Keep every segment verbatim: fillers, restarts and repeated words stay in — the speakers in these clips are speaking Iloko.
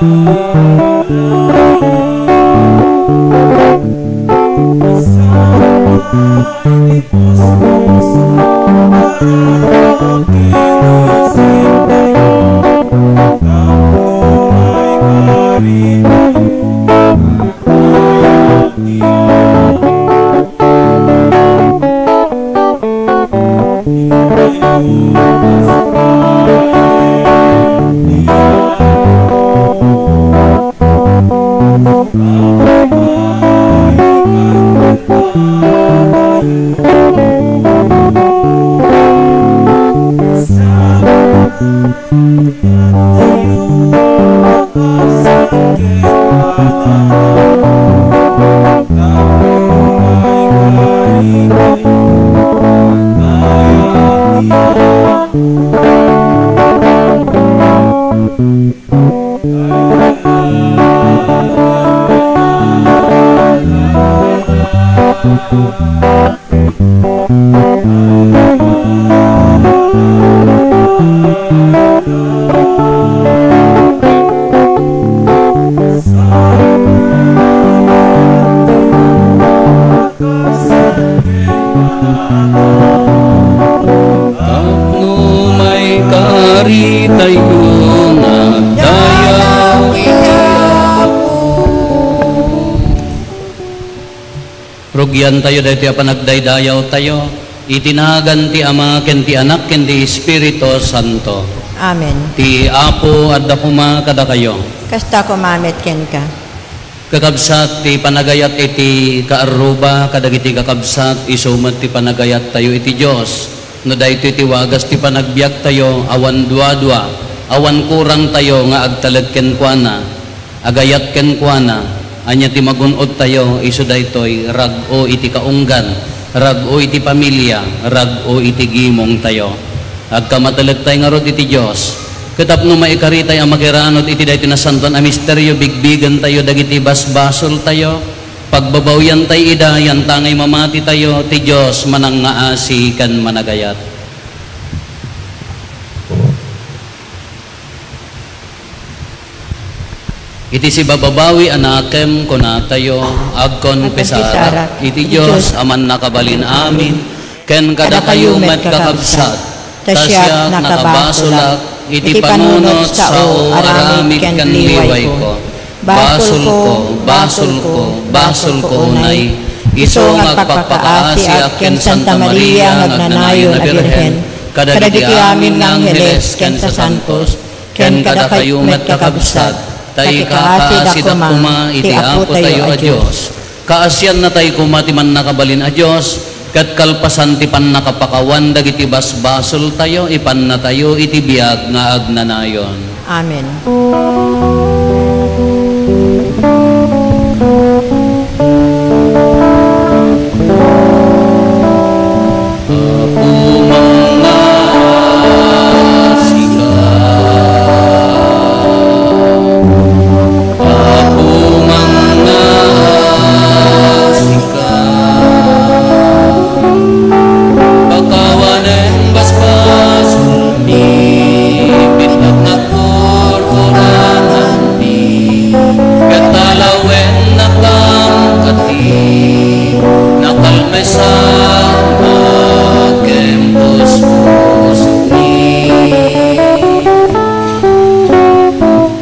Tapno maikari tayo nga agdayaw iti Apo. Rugian tayo daytoy a panagdaydayaw tayo, iti nagan ti Ama, ken ti Anak, ken ti Espiritu Santo. Amen. Ti Apo adda koma kadakayo. Kasta koma met kenka. Kakabsat, ti panagayat iti kaarruba kadagiti kakabsat, isu met ti panagayat tayo iti Dios. No daytoy ti wagas ti panagbiag tayo, awan duadua, awan kurang tayo nga agtalek kenkuana, agayat kenkuana. Ania ti magun-od tayo, isu daytoy, rag-o iti kaunggan, rag-o iti pamilia, rag-o iti gimong tayo. Agkamatelek tay ngarud iti Dios. Ket tapno maikari tay a makiranod iti daytoy nasantoan a misterio, bigbigen tayo dagiti basbasol tayo, pagbabawian tay ida, yantangay mamati tayo, ti Dios manangngaasi ken managayat. Iti sibababawi a nakem, kunatayo, agkonfesarak iti Dios a mannakabalin amin, ken kadakayo met, kakabsat, ta siak nakabasolak iti panunot, sao, aramid ken liwayko. Basolko, basolko, basolko unay. Isu nga agpakpakaasiak ken Santa Maria nga agnanayon a Birhen, kadagiti amin nga angheles ken sasantos, ken kadakayo met, kakabsat, ta ikaasidak koma iti Apo tayo a Dios. Kaasianna tay koma ti mannakabalin a Dios, ket kalpasan ti pannakapakawan dagiti basbasol tayo, ipanna tayo iti biag nga agnanayon. Amen. Apo, mangngaasika. Apo, mangngaasika. Pakawanen basbasolmi, bitak nga kurkurangan mi, ket talawennakam kadi, nakalmesannak ken puspusomi.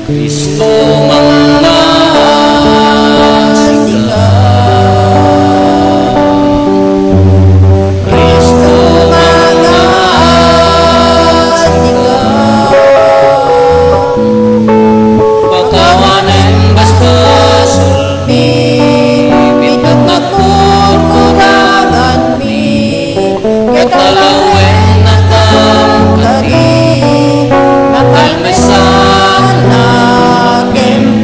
Cristo, mangngaasika. Cristo, mangngaasika. Pakawanen basbasolmi, bitak nga kurkuranganmi, ket talawennakam kadi, nakalmesannak ken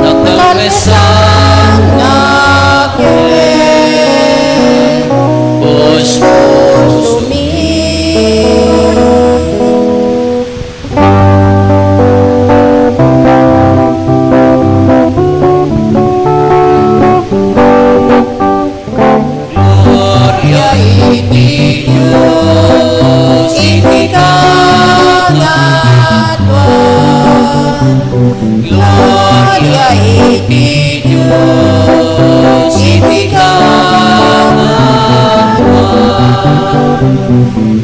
Nagkarmesan nga ket puspusomi. Gloria iti Dios iti kangatoan. Gloria iti Dios iti kangatoan.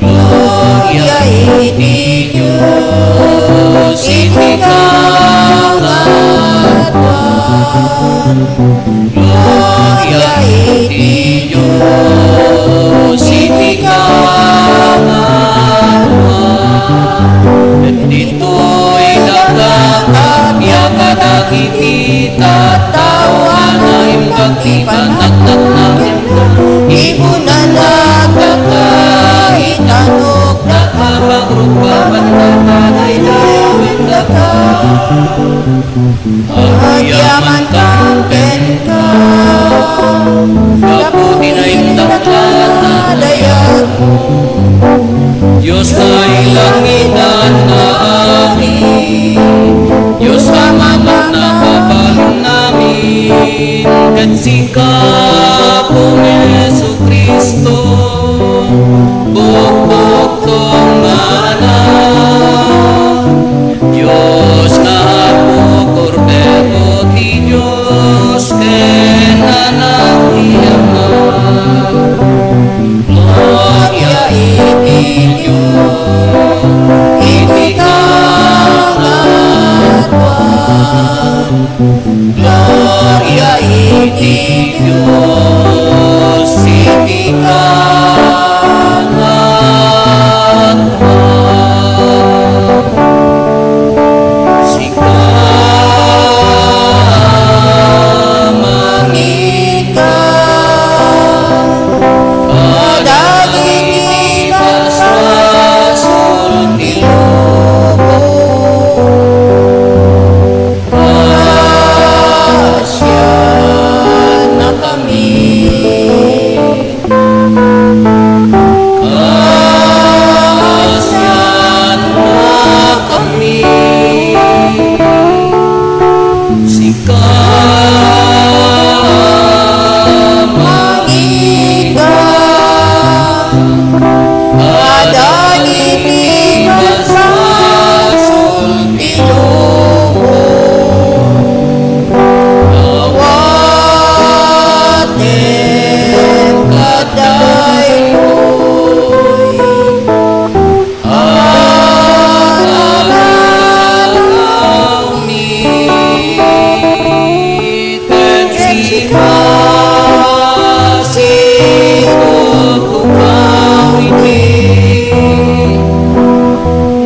Gloria iti Dios iti kangatoan. Gloria iti Dios iti kangatoan. Ket ditoy daga kabiag kadagiti tattao a naimbag ti panagtagnaem. Ibunanak daka, itanok daka, pagrukbaban daka, daydayawen daka. Agyamankan kenka, gapu ti naindaklan a dayagmo. Dios nga ilangitan nga Ari, Dios a mamannakabalin amin, ket sika, Apo Jesu-Cristo, bukbukto nga Anak, Dios nga Apo, Kordero ti Dios, ken Anak ti Ama. Gloria iti Dios iti kangatoan. Gloria iti Dios iti kangatoan. Sika mangika kadagiti basbasol ti lubong. Pasiannakami. Pasiannakami. Sika mangika kadagiti basbasol ti lubong. Awatenka daytoy. Agalawmi ket sika, sigurukaw iti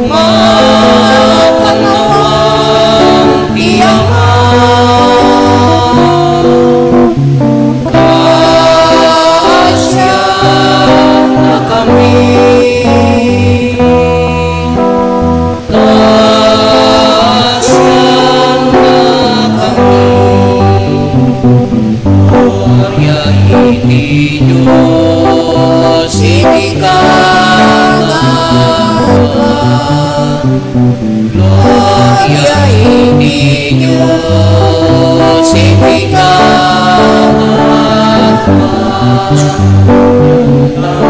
makannawan ti Ama. Pasiannakami. Pasiannakami. Gloria iti Dios iti kangatoan. Gloria iti Dios iti kangatoan.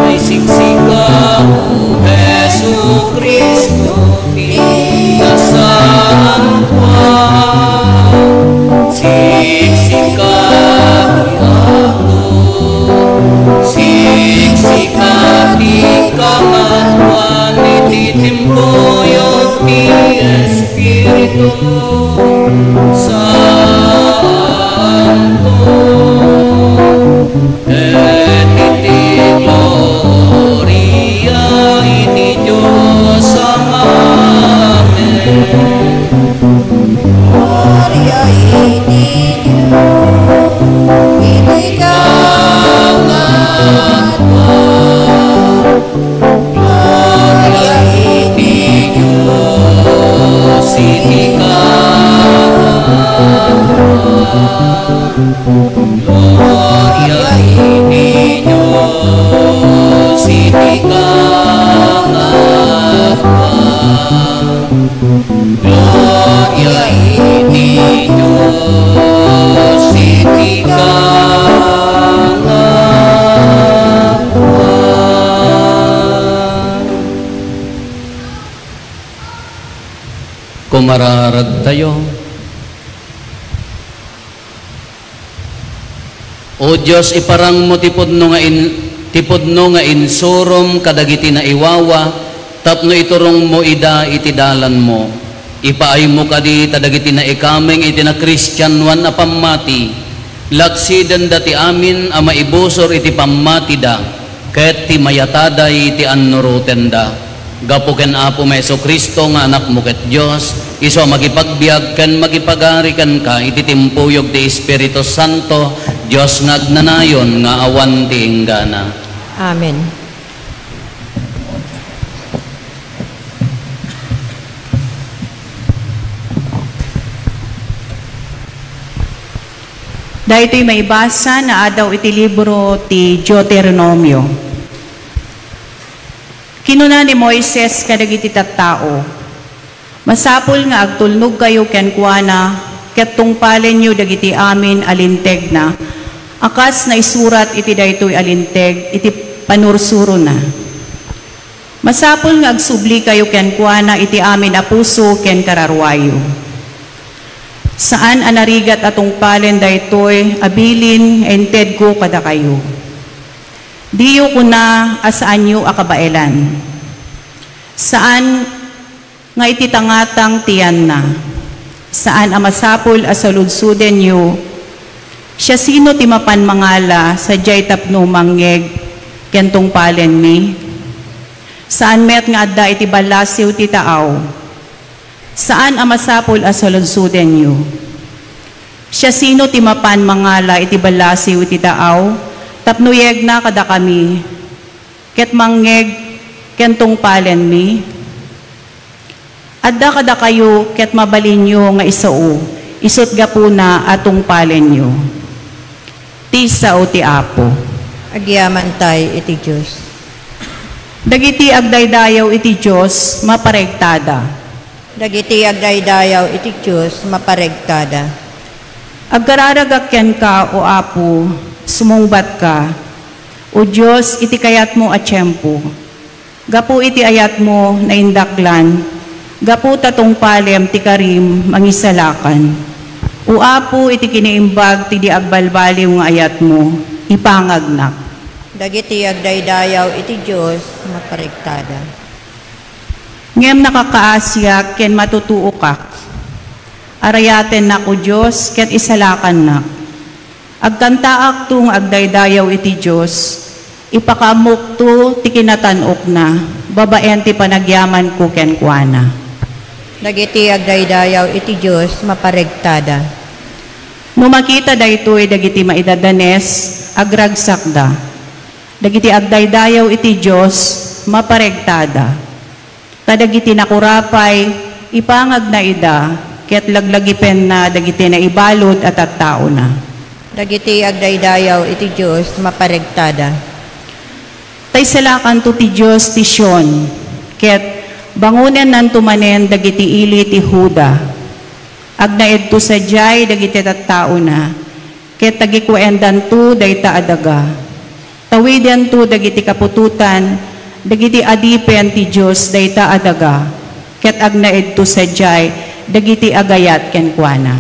Ay siksika, O Jesu-Cristo, ti nasantoan. Siksika ti Apo, siksika ti kangatoan iti timpuyo ti Espiritu Santo. Ket iti Gloria iti Dios iti kangakwan. Gloria iti Dios iti kangakwan. Kumararagtayo. O Dios, iparangmo ti pudno nga in-, ti pudno nga insurom kadagiti naiwawa tapno iturongmo ida iti dalanmo. Ipaaymo kadi ta dagiti naikameng iti nakristianoan a pammati, laksidenda ti amin a maibusor iti pammatida ket ti mayataday ti annurotenda. Gapu ken Apo Jesu-Cristo nga Anakmo ket Dios, isu a makipagbiag ken makipagari kenka iti timpuyog ti Espiritu Santo, Dios nga agnanayon nga awan ti inggana. Amen. Daytoy maibasa nga adaw iti libro ti Deuteronomio. Kinuna ni Moises kadagiti tattao, "Masapul nga agtulnogkayo kenkuana ket tungpalenyo dagiti amin a lintegna a kas naisurat iti daytoy a linteg iti panursurona. Masapul nga agsublikayo kenkuana iti amin a puso ken kararuayo. Saan a narigat a tungpalen daytoy a bilin nga intedko kadakayo. Diyo kuna a saanyo a kabaelan. Saan nga iti tangatang ti yanna. Saan a masapul a saludsodenyo. Siasino ti mapan mangala sadiay tapno mangngeg ken tungpalenmi? Saan met nga adda iti ballasiw ti taaw. Saan a masapul a saludsodenyo. Siasino ti mapan mangala iti ballasiw iti taaw tapno yegna kadakami ket mangngeg ken tungpalenmi? Adda kadakayo ket mabalinyo nga isao, isut' gapuna a tungpalenyo. Ti sao ti Apo." Agyamantay iti Dios. Dagiti agdaydayaw iti Dios, maparegtada. Dagiti agdaydayaw iti Dios, maparegtada. Agkararagak kenka, O Apo, sumungbatka, O Dios, iti kayatmo a tiempo. Gapu iti ayatmo, naindaklan. Gapu ta tungpalem ti karim, mangisalakan. O Apo, iti kinaimbag ti di agbalbaliw nga ayatmo, ipangagnak. Dagiti agdaydayaw iti Dios, maparegtada. Ngem nakakaasiak ken matutuokak. Arayatennak, O Dios, ket isalakannak. Agkantaakto nga agdaydayaw iti Dios, ipakaammokto ti kinatan-okna babaen ti panagyamanko kenkuana. Dagiti agdaydayaw iti Dios, maparegtada. No makita daytoy dagiti maidadanes, agragsakda. Dagiti agdaydayaw iti Dios, maparegtada. Ta dagiti nakurapay, ipangagna ida, ket laglagipenna dagiti naibalud a tattaona. Dagiti agdaydayaw iti Dios, maparegtada. Ta isalakanto ti Dios ti Sion, ket bangonennanto manen dagiti ili ti Juda. Agnaedto sadiay dagiti tattaona, ket tagikuendanto dayta a daga. Tawidento dagiti kaputotan dagiti adipen ti Dios dayta a daga, ket agnaedto sadiay dagiti agayat kenkuana.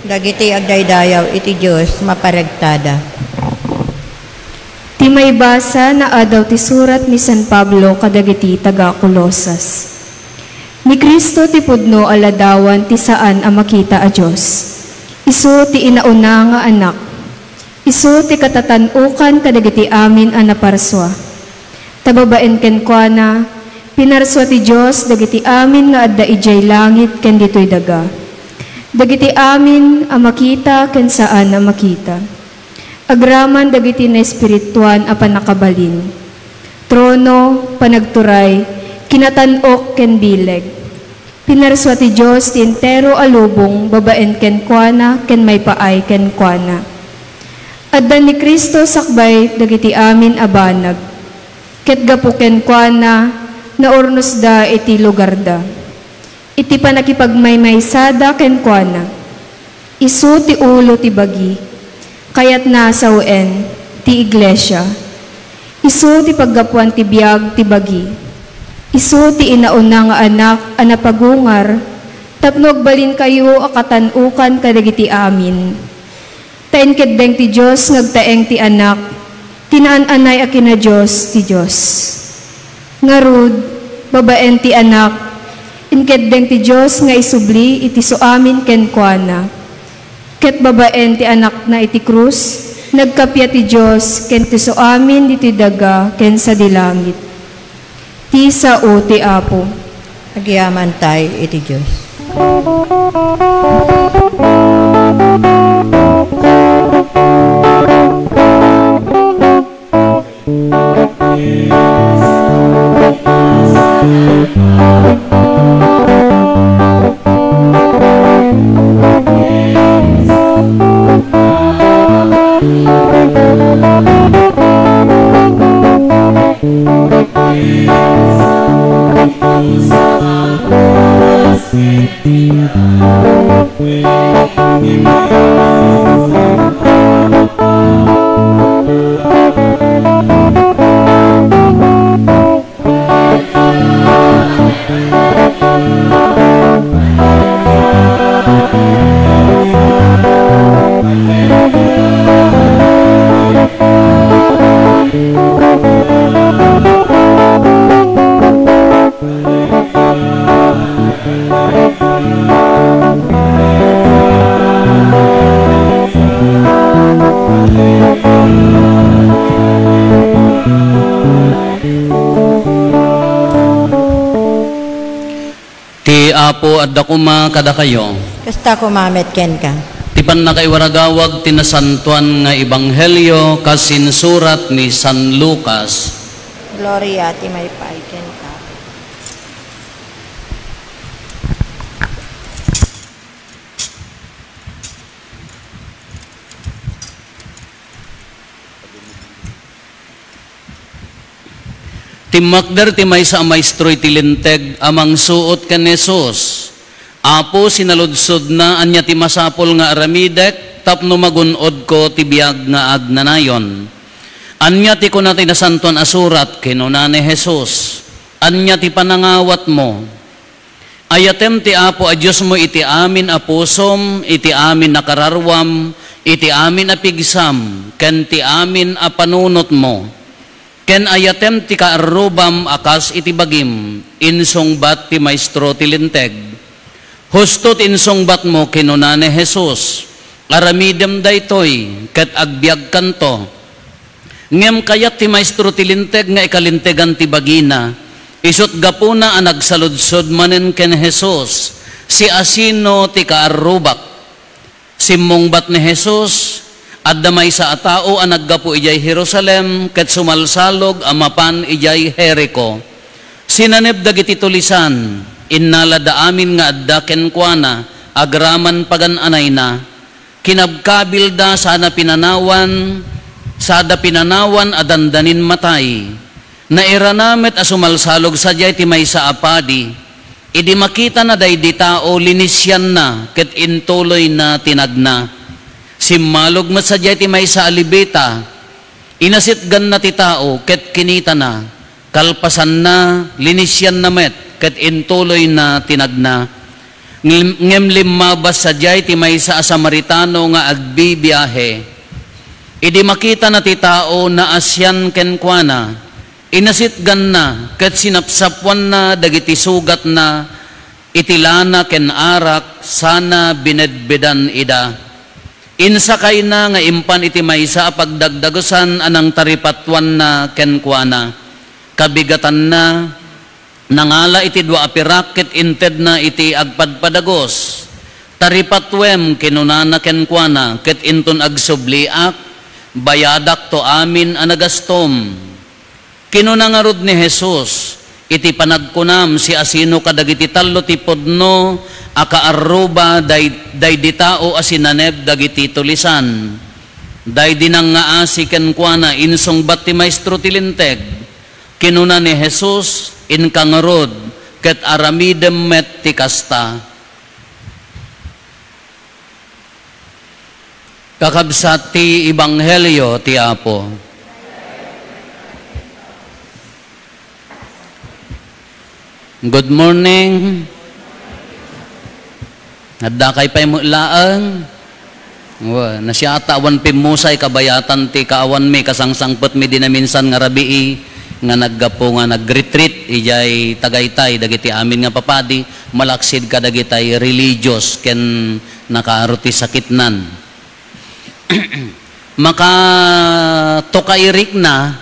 Dagiti agdaydayaw iti Dios, maparegtada. Ti maibasa nga adaw ti surat ni San Pablo kadagiti taga-Colosas. Ni Cristo ti pudno a ladawan ti saan a makita a Dios. Isu ti inauna nga Anak. Isu ti katatan-okan kadagiti amin a naparsua. Ta babaen kenkuana, pinarsua ti Dios dagiti amin nga adda idiay langit ken ditoy daga. Dagiti amin a makita ken saan a makita. Agraman dagiti naespirituan a pannakabalin, trono, panagturay, kinatan-ok ken bileg. Pinarsua ti Dios ti entero a lubong babaen kenkuana ken maipaay kenkuana. Adda ni Cristo sakbay dagiti amin a banag, ket gapu kenkuana, naurnosda iti lugarda. Iti pannakipagmaymaysada kenkuana, isu ti ulo ti bagi, kayatna a sawen ti iglesia. Isu ti paggapuan ti biag ti bagi. Isu ti inauna nga anak a napagungar tapno agbalinkayo a katan-okan kadagiti amin. Ta inkeddeng ti Dios nga agtaeng ti Anak, ti naan-anay a kina-Dios ti Dios. Ngarud, babaen ti Anak, inkeddeng ti Dios nga isubli iti suamin kenkuana. Ket babaen ti Anakna iti krus, nagkappia ti Dios ken ti suamin ditoy daga ken sadi langit. Ti sao ti Apo. Agyamankay iti Dios. Ti Apo adda koma kadakayo. Kasta koma met kenka. Ti pannakaiwaragawag ti nasantoan nga ebanghelio kas insurat ni San Lucas. Gloria ti maipay kenka. Timmakder ti maysa a maestro iti Linteg a mangsuot ken ni Jesus. "Apo, sinaludsodna, ania ti masapul nga aramidek tapno magun-odko ti biag nga agnanayon? Ania ti kuna ti Nasantoan a Surat?" kinuna ni Jesus. "Ania ti panangawatmo? Ayatem ti Apo a Diosmo iti amin a pusom, iti amin a kararwam, iti amin a pigsam, ken ti amin a panunotmo. Ken ayatem ti kaarrubam a kas iti bagim," insungbat ti maestro ti Linteg. "Husto ti insungbatmo," kinuna ni Jesus. "Aramidem daytoy, ket agbiagkanto." Ngem kayat ti maestro ti Linteg nga ikalintegan ti bagina, isut' gapuna a nagsaludsod manen ken Jesus, "Siasino ti kaarrubak?" Simmungbat ni Jesus, "Adda maysa a tao a naggapu idiay Jerusalem ket sumalsalog a mapan idiay Jerico. Sinaneb dagiti tulisan, innalada amin nga adda kenkuana agraman pagan-anayna. Kinabkabilda sana pinanawan, sada pinanawan a dandanin matay. Nairana met a sumalsalog sadiay ti maysa a padi. Idi makitana daydi tao, linisianna ket intuloyna ti nagna. Simmalog met sadiay ti maysa a Levita. Inasitganna ti tao ket kinitana. Kalpasanna, linisianna met ket intuloyna ti nagna. Ngem, ngem limmabas sadiay ti maysa a Samaritano nga agbibiahe. Idi makitana ti tao, naasian kenkuana. Inasitganna ket sinapsapuanna dagiti sugatna iti lana ken arak sana binedbedan ida. Insakayna nga impan iti maysa a pagdagdagusan a nangtaripatuanna kenkuana. Kabigatanna, nangala iti dua a pirak ket intedna iti agpadpadagus. "Taripatuem," kinunana kenkuana, "ket inton agsubliak, bayadakto amin a nagastom." Kinuna ngarud ni Jesus, "Iti panagkunam, siasino kadagiti tallo ti pudno a kaarruba day-, daydi tao a sinaneb dagiti tulisan?" Daydi nangngaasi kenkuana, insungbat ti maestro ti Linteg. Kinuna ni Jesus, "Inka ngarud, ket aramidem met ti kasta." Kakabsat ti ebanghelio ti Apo. Good morning. Addakay pay met laeng. Wa, nasiata awan pimmusay kabayatan ti kaawanmi, kasangsangpetmi di naminsan nga rabii nga naggapu nga nag-retreat idiay Tagaytay dagiti amin nga papadi, malaksid kadagitay religious ken nakaaro ti sakitnan. Makatukairikna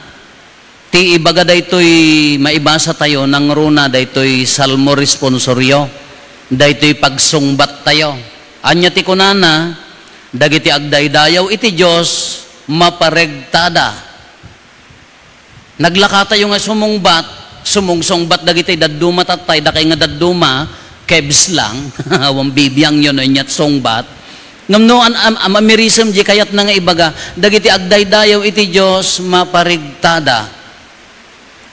ti ibaga daytoy maibasa tayo, nangruna daytoy Salmo Responsorio, daytoy pagsungbat tayo. Ania ti kunana, dagiti agdaydayaw iti Dios, maparegtada. Naglaka tayo nga sumungbat, sumungsungbat dagiti dadduma tattay, dakay nga dadduma, kebs lang, awan bibiangyo no inyat sungbat. Ngem no an-, am-, am-, amirisem di kayatna nga ibaga, dagiti agdaydayaw iti Dios, maparigtada.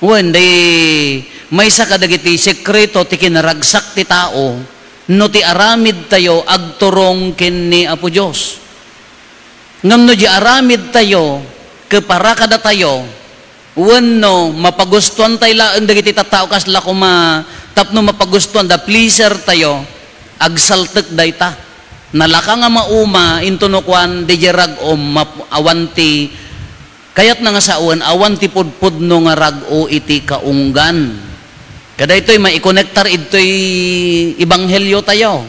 Wen, day, maysa kadagiti sekreto ti kinaragsak ti tao, no ti aramid tayo agturong ken ni Apo Dios. Ngem no di aramid tayo, ket para kadatayo, wenno mapagustuan tay laeng dagiti tattao kasla koma tapno mapagustuan da, pleaser tayo, agsaltek dayta. Nalaka nga mauma, into no kuan, di rag-o, map-, awan ti, kayatna nga sawen, awan ti pudpudno nga rag-o iti kaunggan. Kadaytoy maikonektar idtoy ebanghelio tayo.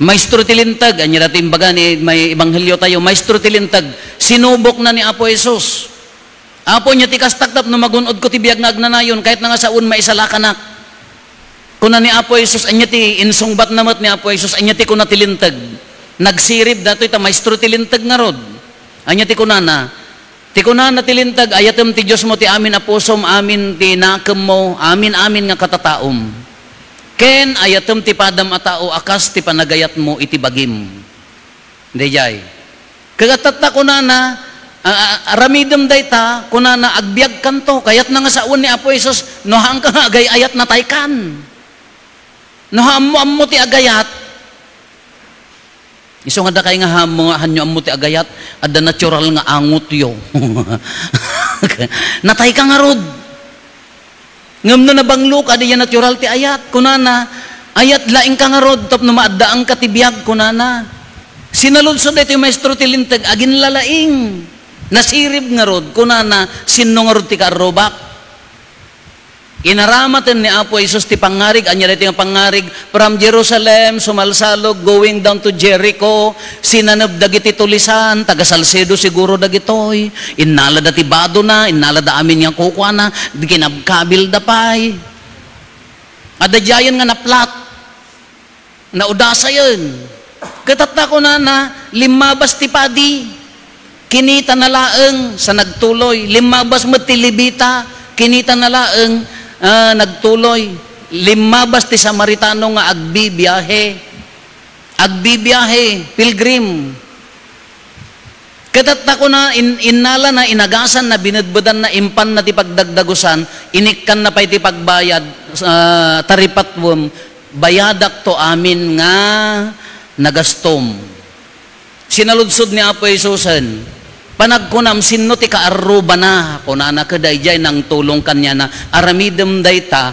Maestro ti Linteg, ania dati imbaga ni may ebanghelio tayo, Maestro ti Linteg, sinubokna ni Apo Jesus. Apo, ania ti kastak tapno magun-odko ti biag nga agnanayon, kayatna nga sawen maisalakanak. Kuna ni Apo Jesus, ania ti insungbatna met ni Apo Jesus, ania ti kuna ti Linteg? Nagsirib datoy ta Maestro ti Linteg ngarud. Ania ti kunana? Ti kunana ti Linteg, ayatem ti Diosmo ti amin a pusom, amin ti nakemmo, amin-amin nga katataom. Ken ayatem ti padam a tao a kas ti panagayatmo iti bagim. Daydiay. Kagatatta kunana, a-, a-, aramidem dayta, kunana, agbiagkanto. Kayatna nga sawen ni Apo Jesus, no haanka nga agay-ayat, nataykan. No haammo-ammo ti agayat, isu nga dakay nga haammo, haanyo ammo ti agayat, adda natural nga angotyo. Natayka ngarud. Ngem no nabangloka, diay natural ti ayat. Kunana, "Ayat laingka ngarud tapno maaddaanka ti biag," kunana. Sinaludsod daytoy maestro ti Linteg, aginlalaing. Nasirib ngarud, kunana, "Sinno ngarud ti kaarrubak?" Inaramaten ni Apo Jesus ti pangngarig. Ania daytoy nga pangngarig? From Jerusalem, sumalsalog, going down to Jericho, sinaneb dagiti tulisan, taga Salcedo siguro dagitoy. Innalada ti badona, innalada amin nga kukuana, kinabkabilda pay. Adda diayen nga naplat. Naudasayen. Ket tatta kunana, limmabas ti padi. Kinitana laeng sa nagtuloy. Limmabas met ti Levita. Kinitana laeng, ah, nagtuloy. Limmabas ti Samaritano nga agbibiahe. Agbibiahe, pilgrim. Ket tatta kuna, in-, innalana, inagasanna, binedbedanna, impanna ti pagdagdagusan, inikkanna pay ti pagbayad, ah, taripatwem, "Bayadakto amin nga nagastom." Sinaludsod ni Apo Jesusen, "Panagkunam, sinno ti kaarrubana?" Kunana, "Ket daydiay nangtulong kaniana, aramidem dayta,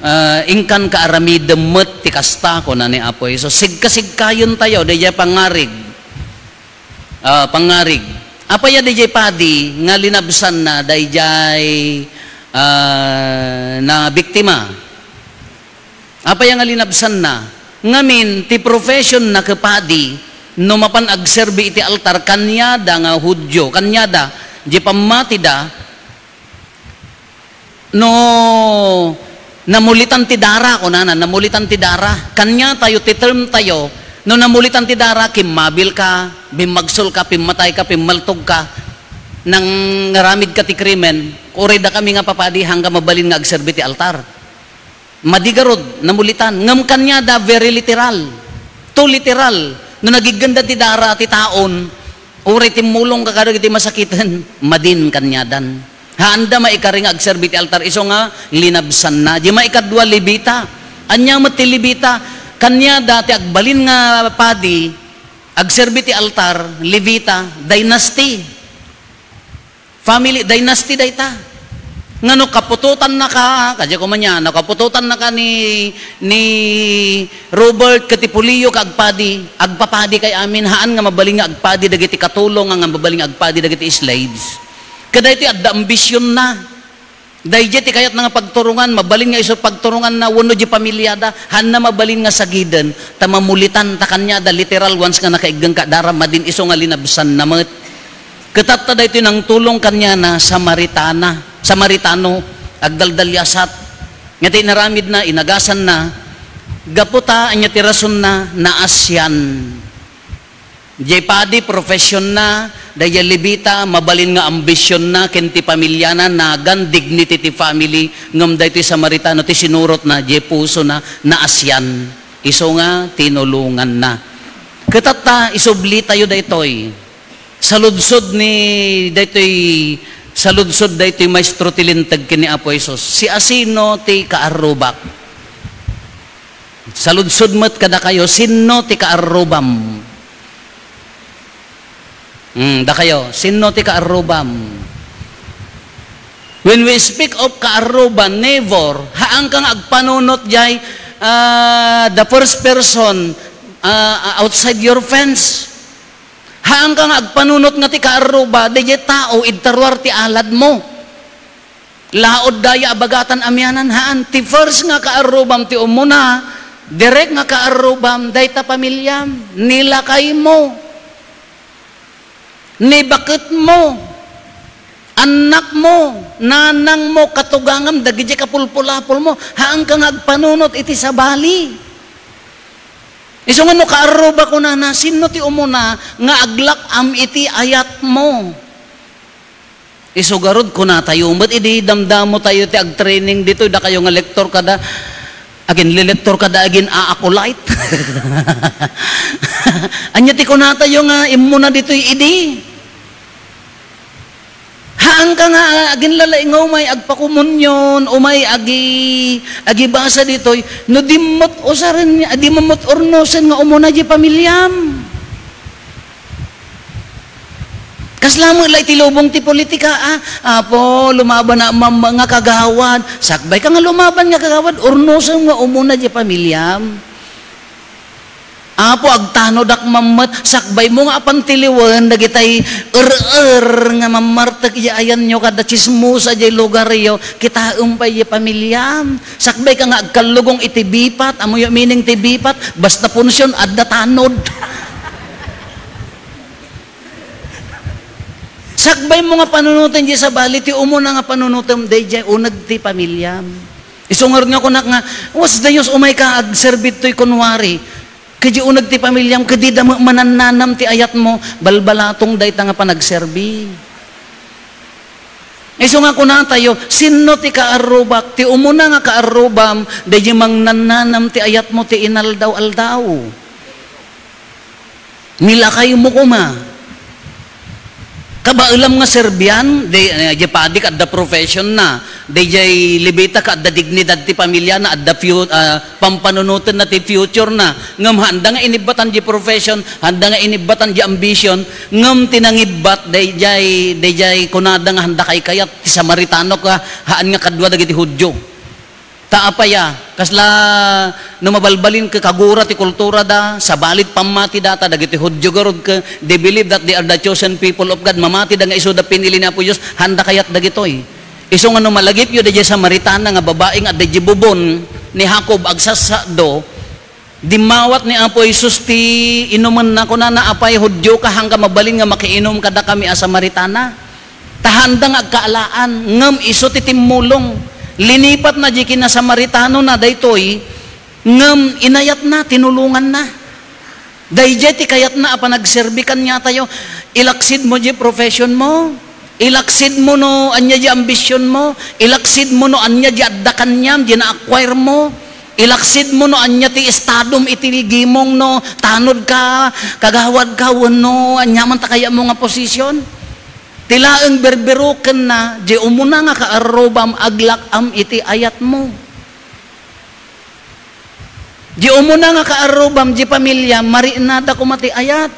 ah, inkanka aramidem met ti kasta," kuna ni Apo Jesus. Sigkasigkayen tayo, daydiay pangngarig. Ah, pangngarig. Apay a daydiay padi nga linabsanna daydiay, ah, nabiktima? Apay a nga linabsanna? Ngamin, ti profession na ket padi, no mapan agserbi iti altar, kaniada nga Judio, kaniada, di pammatida, no namulitan ti dara, kunana, namulitan ti dara. Kaniatayo, ti term tayo, no namulitan ti dara, kimmabilka, bimmagsolka, pimmatayka, pimmaltogka, nangaramidka ti krimen, uray dakami nga papadi, haanka mabalin nga agserbi ti altar. Madi garud, namulitan. Ngem kaniada, very literal. Too literal. No nagiggenda ti dara ti taon, Uray timmulongka kadagiti masakiten, madin kaniadan. Haanda maikari nga agserbi ti altar, isu nga linabsanna. Di maikadua, Levita. Ania met ti Levita? Kaniada ti agbalin nga padi, agserbi ti altar, Levita, dynasty. Family, dynasty dayta. Nga no kaputotannaka, kadi ko man niya, no kaputotannaka ni, ni Robert ket ni Polio nga agpadi, agpapadikay amin, haan nga mabalin nga agpadi dagiti katulong, nga mabalin nga agpadi dagiti slaves. Kadaytoy adda ambisionna. Daydiay ti kayatna nga pagturongan, mabalin nga isu pagturonganna wenno di pamiliada, haanna mabalin nga sagiden, ta mamulitan ta kaniada, literal, once nga nakaiggenka, dara madin, isu nga linabsanna met. Ket tatta daytoy nangtulong kaniana, Samaritana, Samaritano, agdaldaliasat. Nga ti inaramidna, inagasanna, gapu ta, ania ti rasonna, naasian. Diay padi, professionna, daydiay Levita, mabalin nga ambisionna, ken ti pamiliana, nagan, dignity ti family, ngem daytoy Samaritano, ti sinurotna, diay pusona, naasian. Isu nga tinulonganna. Ket tatta, isublitayo daytoy. Saludsod ni daytoy, saludsod daytoy maestro ti Linteg ken ni Apo Jesus, "Siasino ti kaarrubak?" Saludsod met kadakayo, "Sinno ti kaarrubam?" Hmm, dakayo, "Sinno ti kaarrubam?" When we speak of kaarruban, neighbor, haanka nga agpanunot jay, ah, the first person, ah, outside your fence. Haanka nga agpanunot nga ti kaarruba, dayjay tao, idta ruar ti aladmo. Laod daya a bagatan amianan, haan. Ti first nga kaarrubam ti umuna, direk nga kaarrubam, dayta pamiliam, ni lakaymo, ni baketmo, annakmo, nanangmo, katugangam, dagiti kapulpulapolmo, haanka nga agpanunot iti sabali. Isu nga no kaarruba kunana, sinno ti umuna nga aglak-am iti ayatmo? Isu garud, kunatayo met idi damdamotayo ti agtraining ditoy, dakayo nga lektor kada, aginlelektor kada agin-aakolite. Ania ti kunatayo nga immuna ditoy idi? Haanka nga aginlalaing nga umay agpakomunion, umay agi-, agibasa ditoy, no dimmot usaren, dimmot urnosen nga umuna di pamiliam. Kasla met la iti lubong ti politika, ah. Apo, lumaban a mamma nga kagawad. Sakbay ka nga lumaban nga kagawad, urnosem nga umuna di pamiliam. Apo, agtanodak mammet, sakbaymo nga apan tiliwen dagitay er-er nga mammartek iti ayanyo kada chismosa iti lugaryo, kitaem pay iti pamiliam. Sakbay ka nga agkallugong iti bipat, amoyo meaning ti bipat, basta punsion, adda tanod. Sakbaymo nga panunoten diay sabali, ti umuna nga panunotem, daydiay uneg ti pamiliam. Isu ngarud nga kunak nga, was dayos umay ka agserbi toy kunwari. Ket diay uneg ti pamiliam, ket dida met manannanam ti ayatmo, balbalatong dayta nga panagserbi. Isu nga kunatayo, sinno ti kaarrubak? Ti umuna nga kaarrubam, daydiay mangnannanam ti ayatmo ti inaldaw-aldaw. Ni lakaymo koma. Kabaelam nga serbian, di, eh, di padi ket adda professionna, dayjay Levita ket adda dignidad ti pamiliana, adda fu-, ah, pampanunotenna ti futurena. Ngem haanda nga inibbatan di profession, haanda nga inibbatan di ambition, ngem ti nangibbat, dayjay, dayjay kunada nga haanda kaykayat, ti Samaritano ka, haan nga kadua dagiti Judio. Ta apay a, kasla no mabalbalin ket kagura ti kulturada, sabali ti pammatida, ta dagiti Judio garud ket they believe that they are the chosen people of God, mamatida nga isuda pinili ni Apo Dios, haanda kayat dagitoy. Isu nga no malagipyo dayjay Samaritana nga babai nga adda idiay bubon ni Jacob agsassado, dimmawat ni Apo Jesus ti inumenna, kunana, "Apay, Judio ka, haanka mabalin nga makiinum kadakami a Samaritana?" Ta haanda nga agkaalaan, ngem isu ti timmulong. Linipatna diay kina-Samaritanona daytoy, ngem inayatna, tinulonganna. Daydiay ti kayatna a panagserbi kaniatayo. Ilaksidmo diay professionmo, ilaksidmo no ania diay ambisionmo, ilaksidmo no ania diay adda kaniam, diay na-acquiremo. Ilaksidmo no ania ti estadom iti gimong, no tanod ka, kagawad ka, wenno ania man ta kayatmo nga posisyon. Ti laeng berberokenna, di umuna nga kaarrubam, aglak-am iti ayatmo. Di umuna nga kaarrubam, di pamilya, mariknada koma ti ayat.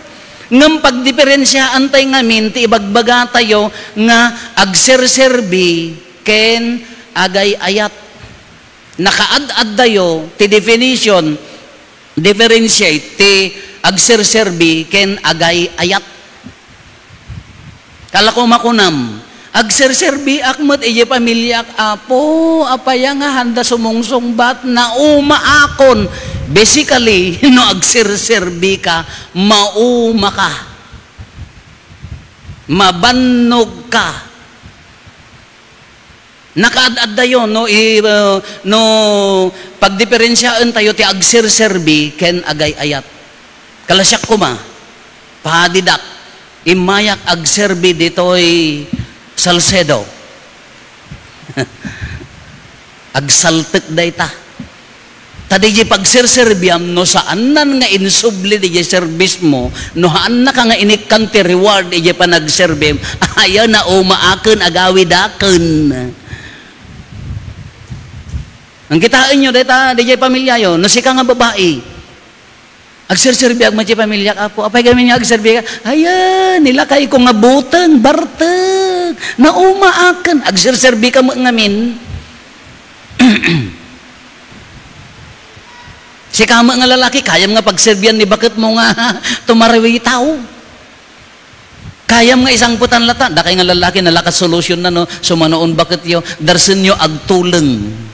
Ngem pagdiperensiaantay ngamin ti ibagbagatayo nga agserserbi ken agay-ayat. Nakaad-addayo ti definition, differentiate ti agserserbi ken agay-ayat. Kala ko makunam, "Agserserbiak met idiay pamiliak, Apo. Apay a nga haanda sumungsungbat? Naumaakon." Basically, no agserserbi ka, mauma ka. Mabannog ka. Nakaad-addayo no, i-, uh, no pagdiperensiaentayo ti agserserbi ken agay-ayat. Kalasiak koma, padidak, immayak agserbi ditoy Salcedo. Agsaltek dayta. Ta diay pagserserbiam, no saannan nga insubli diay serbismo, no haannaka nga inikkan ti reward idiay panagserbim, aya, naumaaken, agawidaken. Ang kitaenyo, dayta, diay pamilyayo, no sika nga babai, agserserbiak met ti pamiliak, Apo. Apay gamin nga agserbi ka? Ayan, nilakay ko nga buteng, bartek. Naumaaken. Agserserbi ka met ngamin. Sika met nga lalaki, kayam nga pagserbian ni baketmo nga tumarawitaw. Kayam nga isangpetan lata, dakay nga lalaki, nalakas solution na, no? Sumano on baketyo, darsenyo agtuleng.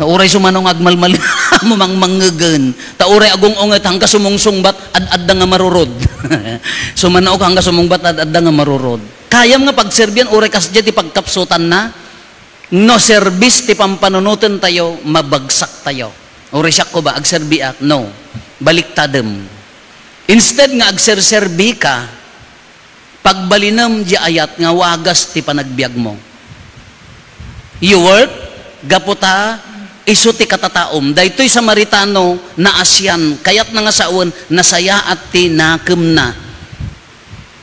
Ta uray sumano nga agmalmal-, mumangmangngegen. Ta uray agung-unget, hangka sumungsungbat, ad-adda nga marurod. Sumano ka hangka sumungbat, ad-adda nga marurod. Kayam nga pagserbian, uray kasdiay ti pagkapsutanna. No serbis ti pampanunotentayo, mabagsak tayo. Uray siak ko ba, agserbiak? No. Baliktadem. Instead nga agserserbi ka, pagbalinem di ayat nga wagas ti panagbiagmo. You work, gapu ta isu ti katataom. Daytoy Samaritano, naasian, kayatna nga sawen, nasayaat ti nakemna.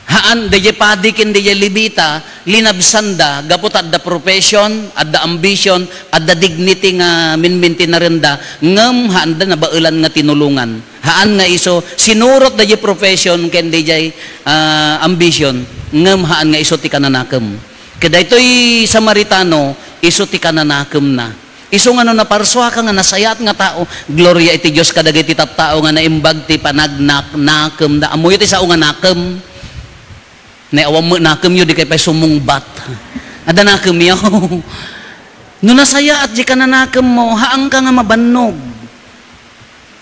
Haan, dayjay padi ken dayjay Levita, linabsanda, gapu ta adda profession, adda ambition, adda dignity nga minmintinarenda, ngem haanda nabaelan nga tinulongan. Haan nga isu, sinurot dayjay profession ken dayjay, ah, ambition, ngem haan nga isu ti kananakem. Ket daytoy Samaritano, isu ti kananakemna. Isu nga no naparsuaka nga nasayaat nga tao, gloria iti Dios kadagiti tattao nga naimbag ti panagnaknakemda. Ammoyo ti sao nga nakem? Nay, awan met nakemyo, di kay pay sumungbat. Adda nakemyo? No nasayaat di kananakemmo, haanka nga mabannog.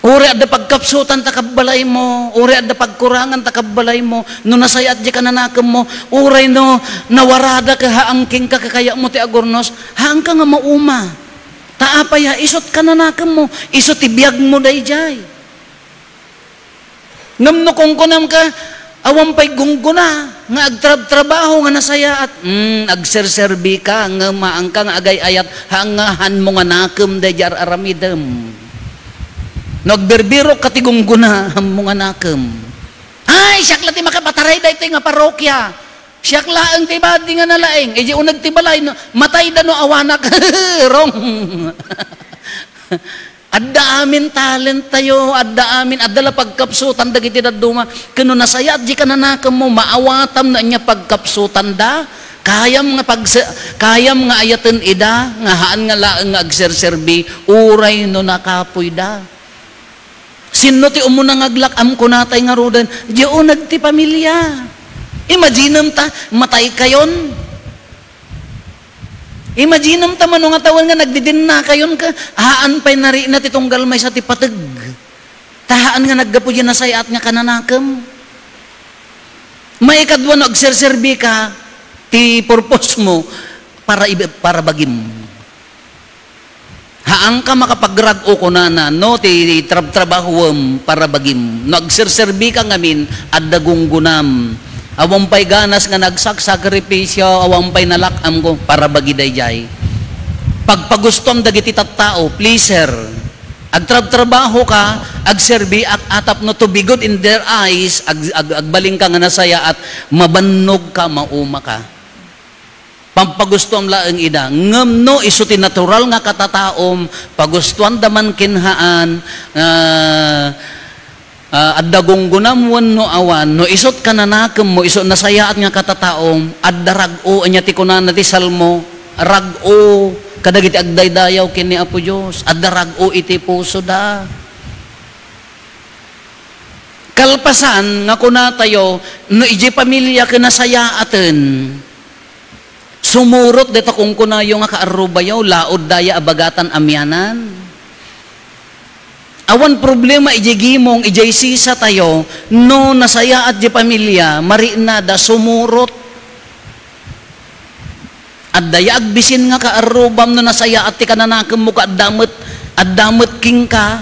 Uray adda pagkapsutan ta kabbalaymo, uray adda pagkurangan ta kabbalaymo, no nasayaat di kananakemmo, uray no nawarada ka, haang kenka, kakayatmo ti agurnos, haanka nga mauma. Ta apay a, isut kananakemmo, isu ti biagmo dayjay. Ngem no kunkunam ka, awan pay gunggona nga agtrabtrabaho nga nasayaat, mm, agserserbi ka, ngem haanka nga agay-ayat, haanmo nga nakem dayjay ar-aramidem. No agbirbirok ka ti gunggona, haanmo nga nakem. Ay, siak la ti makapataray daytoy nga parokya. Siak laeng ti badi nga nalaing. Idiay uneg ti balay, no, matayda no awanak. Wrong. Adda amin talent tayo, adda amin, adda la pagkapsutan dagiti dadduma. Ken no nasayaat di kananakemmo, maawatam no ania pagkapsutanda. Kayam nga pagse-, kayam nga ayaten ida, nga haan nga laeng nga agserserbi, uray no nakapoyda. Sinno ti umuna nga aglak-am, kunatay ngaruden, di uneg ti pamilya. Imaginem ta, matay kayon. Imaginem ta mano nga tawen nga nagdidinna kayon ka, haan pay narikna ti tunggal maysa ti pateg. Ta haan nga naggapu di nasayaat nga kananakem. Maikadua no agserserbi ka, ti purpose mo para ibe-, para bagim. Haanka makapagrag-o kunana, no, ti trabtrabahuem para bagim. No agserserbi ka ngamin, adda gunggonam. Awan pay ganas nga nagsaksakripisyo, awan pay nalak-am ko, para bagi dayjay. Pagpagustuam dagiti tattao, pleaser. Agtrabtrabaho ka, agserbi, ag-, a tapno to be good in their eyes, ag-, ag-, agbalin ka nga nasayaat, mabannog ka, mauma ka. Pampagustuam laeng ida. Ngem no isu ti natural nga katataom, pagustuanda man ken haan, ah, ah, adda gunggonam wenno awan, no isut kananakemmo, isu nasayaat nga katataom, adda rag-o, ania ti kunana ti Salmo? Rag-o kadagiti agdaydayaw ken ni Apo Dios. Adda rag-o iti pusoda. Kalpasan nga kunatayo, no idiay pamilia ken nasayaaten, sumurot dayta kunkunayo nga kaarrubayo, laod daya a bagatan a mianan. Awan problema idiay gimong, idiay sisatayo, no nasayaat diay pamilia, mariknada, sumurot. Adda ya agbisin nga kaarrubam no nasayaat ti kananakemmo ket adda met, adda met kenka.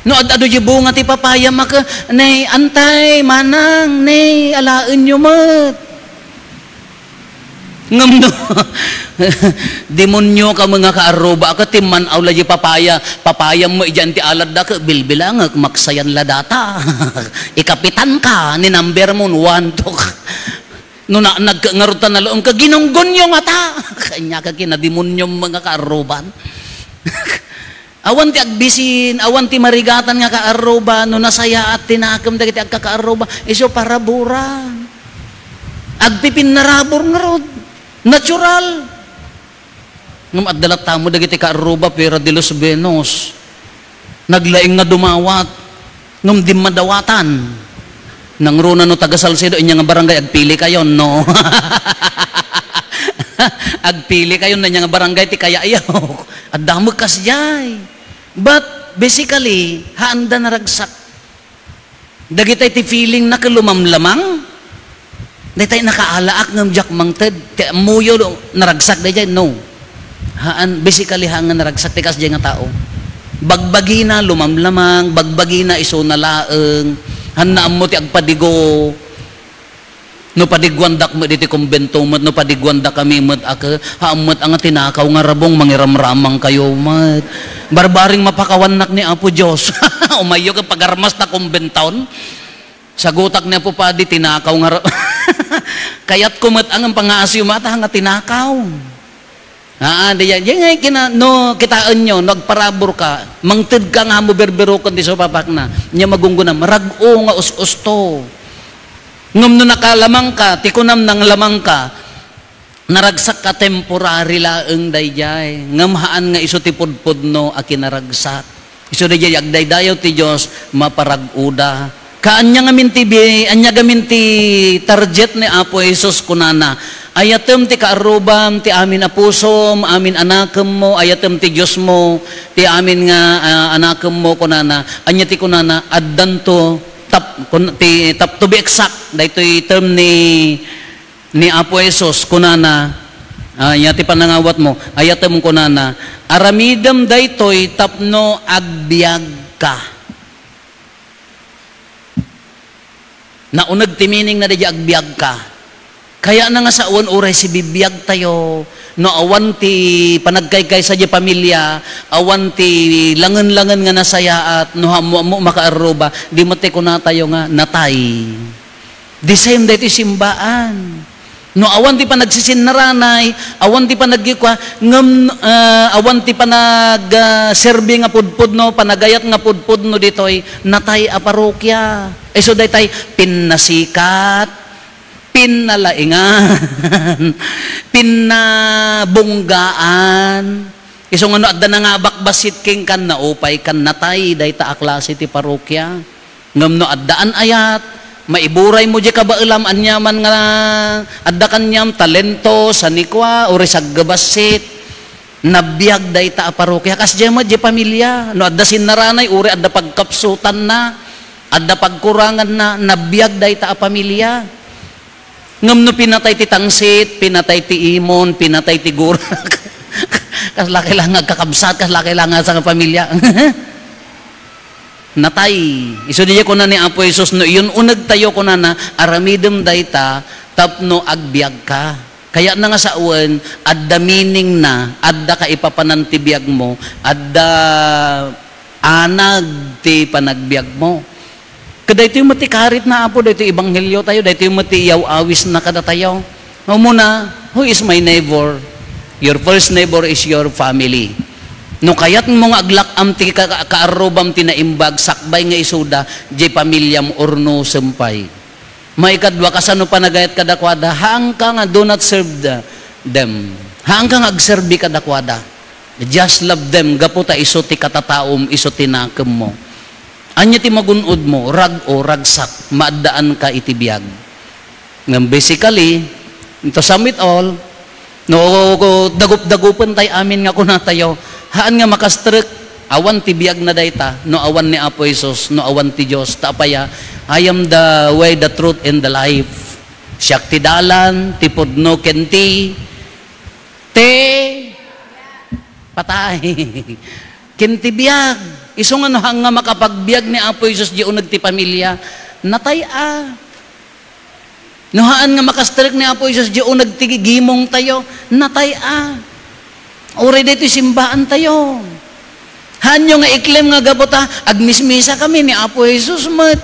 No ad-adu diay bunga ti papayam a ke, "Nay, antay, manang, nay, alaenyo met." Ngem no, demonio ka met nga kaarruba, ket timman-aw la diay papaya, papayam met idiay ti aladda, ket bilbilangek, maksayan la data. Ikapitan ka, ni number mo, one, two. No na, nagka-, ngarud ta nalaeng ka, ginunggonyo ngata. Kanya ka kinademonio met nga kaarruban. Awan ti agbisin, awan ti marigatan nga kaarruba, no nasayaat ti nakem dagiti agkakaarruba, isu paraburan. Agpipinnarabur ngarud. Natural. Ngem adda latta met dagiti kaarruba, Fuera de los Buenos. Naglaing nga dumawat. Ngem di madawatan. Nangruna no taga Salcedo, inya nga barangay, agpili kayo, no? Agpili kayo, no, inya nga barangay ti kayayo. Adda met kasdiay. But, basically, haanda naragsak. Dagitay ti feeling na ket lumamlamang. Daytay nakaalaak ngem diak mangted. Ti ammoyo, naragsak daydiay, no. Haan, basically, haan nga naragsak ti kasdiay nga tao. Bagbagina, lumamlamang, bagbagina, isuna laeng. Haanna ammo ti agpadigo. No padiguandak met iti kumbento met, no padiguandakami met a ke, haan met a nga tinakaw nga rabong, mangiramramang kayo met. Barbaring mapakawannak ni Apo Dios. Umayyo ket pagarmas ta kumbenton. Sagutak ni Apo Padi, tinakaw nga ra-, kayatko met a nga pangaasiw met a nga tinakaw. Haan, di yan. Yan nga kina-, no, kitaenyo, no, agparabur ka, mangted ka nga mo berberoken ti supapakna. Nya magungguna, marag-o nga us-usto. Ngem no nakalamang ka, ti kunam nanglamang ka, naragsak ka, temporary laeng daydiay. Ngem haan nga isu ti pudpudno a kinaragsak. Isu daydiay agdaydayaw ti Dios, maparag-oda. Ka ania ngamin ti bi-, ania ngamin ti target ni Apo Jesus, kunana, "Ayatem ti kaarrubam, ti amin a pusom, amin a nakemmo, ayatem ti Diosmo, ti amin nga, ah, a nakemmo," kunana. Ania ti kunana? Addanto, tap-, kun-, ti, tap-, to be exact, daytoy term ni ni Apo Jesus, kunana, ah, ania ti panangawatmo, ayatem, kunana, "Aramidem daytoy tapno agbiagka." Nauneg ti meaning na daydiay agbiagka. Kayatna nga sawen uray sibibiagtayo, no awan ti panagkaykaysa diay pamilia, awan ti langen-langen nga nasayaat, no ammo-ammo makaarruba, di met ti kunatayo nga natay. The same daytoy simbaan. No awan ti panagsisinnaranay, awan ti panagkikua, ngem, ah, awan ti panag, ah, serbi nga pudpudno, panagayat nga pudpudno ditoy, natay a parokia. Isu daytay, pinnasikat, pinnalaingan, pinnabunggaan. Isu nga no adda nangabakbassit kenka, naupay kan, natay dayta a klase ti parokia. Ngem no addaan ayat, maiburay mo diay kabaelam, aniaman nga adda kaniam, talento, sanikua, uray saggabassit, nabiag dayta a parokia. Kasdiay met diay pamilia. No adda sinnaranay, uray adda pagkapsutanna, adda pagkuranganna, nabiag dayta a pamilia. Ngem no pinatay ti tangsit, pinatay ti imon, pinatay ti gurak, kasla kailangan agkakabsat, kasla kailangan sa nga pamilia. Natay. Isu diay kuna ni Apo Jesus, no iyun-unegtayo, kunana, "Aramidem dayta tapno agbiagka." Kayatna nga sawen, adda meaning na, adda kaipapanan ti biagmo, adda anag ti panagbiagmo. Ket daytoy met ti karitna, Apo, daytoy ebanghelio tayo, daytoy met ti iyaw-awisna kadatayo. Umuna, who is my neighbor? Your first neighbor is your family. No kayatmo nga aglak-am ti ka-, ka-, kaarrubam ti naimbag, sakbay nga isuda, diay pamiliam, urnosem pay. Maikadua, kasano panagayat kadakuada? Haanka nga do not serve the, them. Haanka nga agserbi kadakuada. Just love them, gapu ta isu ti katataom, isu ti nakemmo. Ania ti magun-odmo? Rag-o, ragsak, maaddaanka iti biag. Ngem basically, to sum it all, no, dagup-dagupen tay amin nga kunatayo, haan nga makastrek, awan ti biagna dayta, no awan ni Apo Jesus, no awan ti Dios. Ta apay a, "I am the way, the truth, and the life." Siak ti dalan, ti pudno, ken ti, ti patay. Ken ti biag. Isu nga no haan nga makapagbiag ni Apo Jesus di uneg ti pamilia, natay a. No haan nga makastrek ni Apo Jesus di uneg ti gimong tayo, natay a. Uray daytoy simbaan tayo. Haanyo nga i-claim nga gapu ta agmismisa kami ni Apo Jesus met.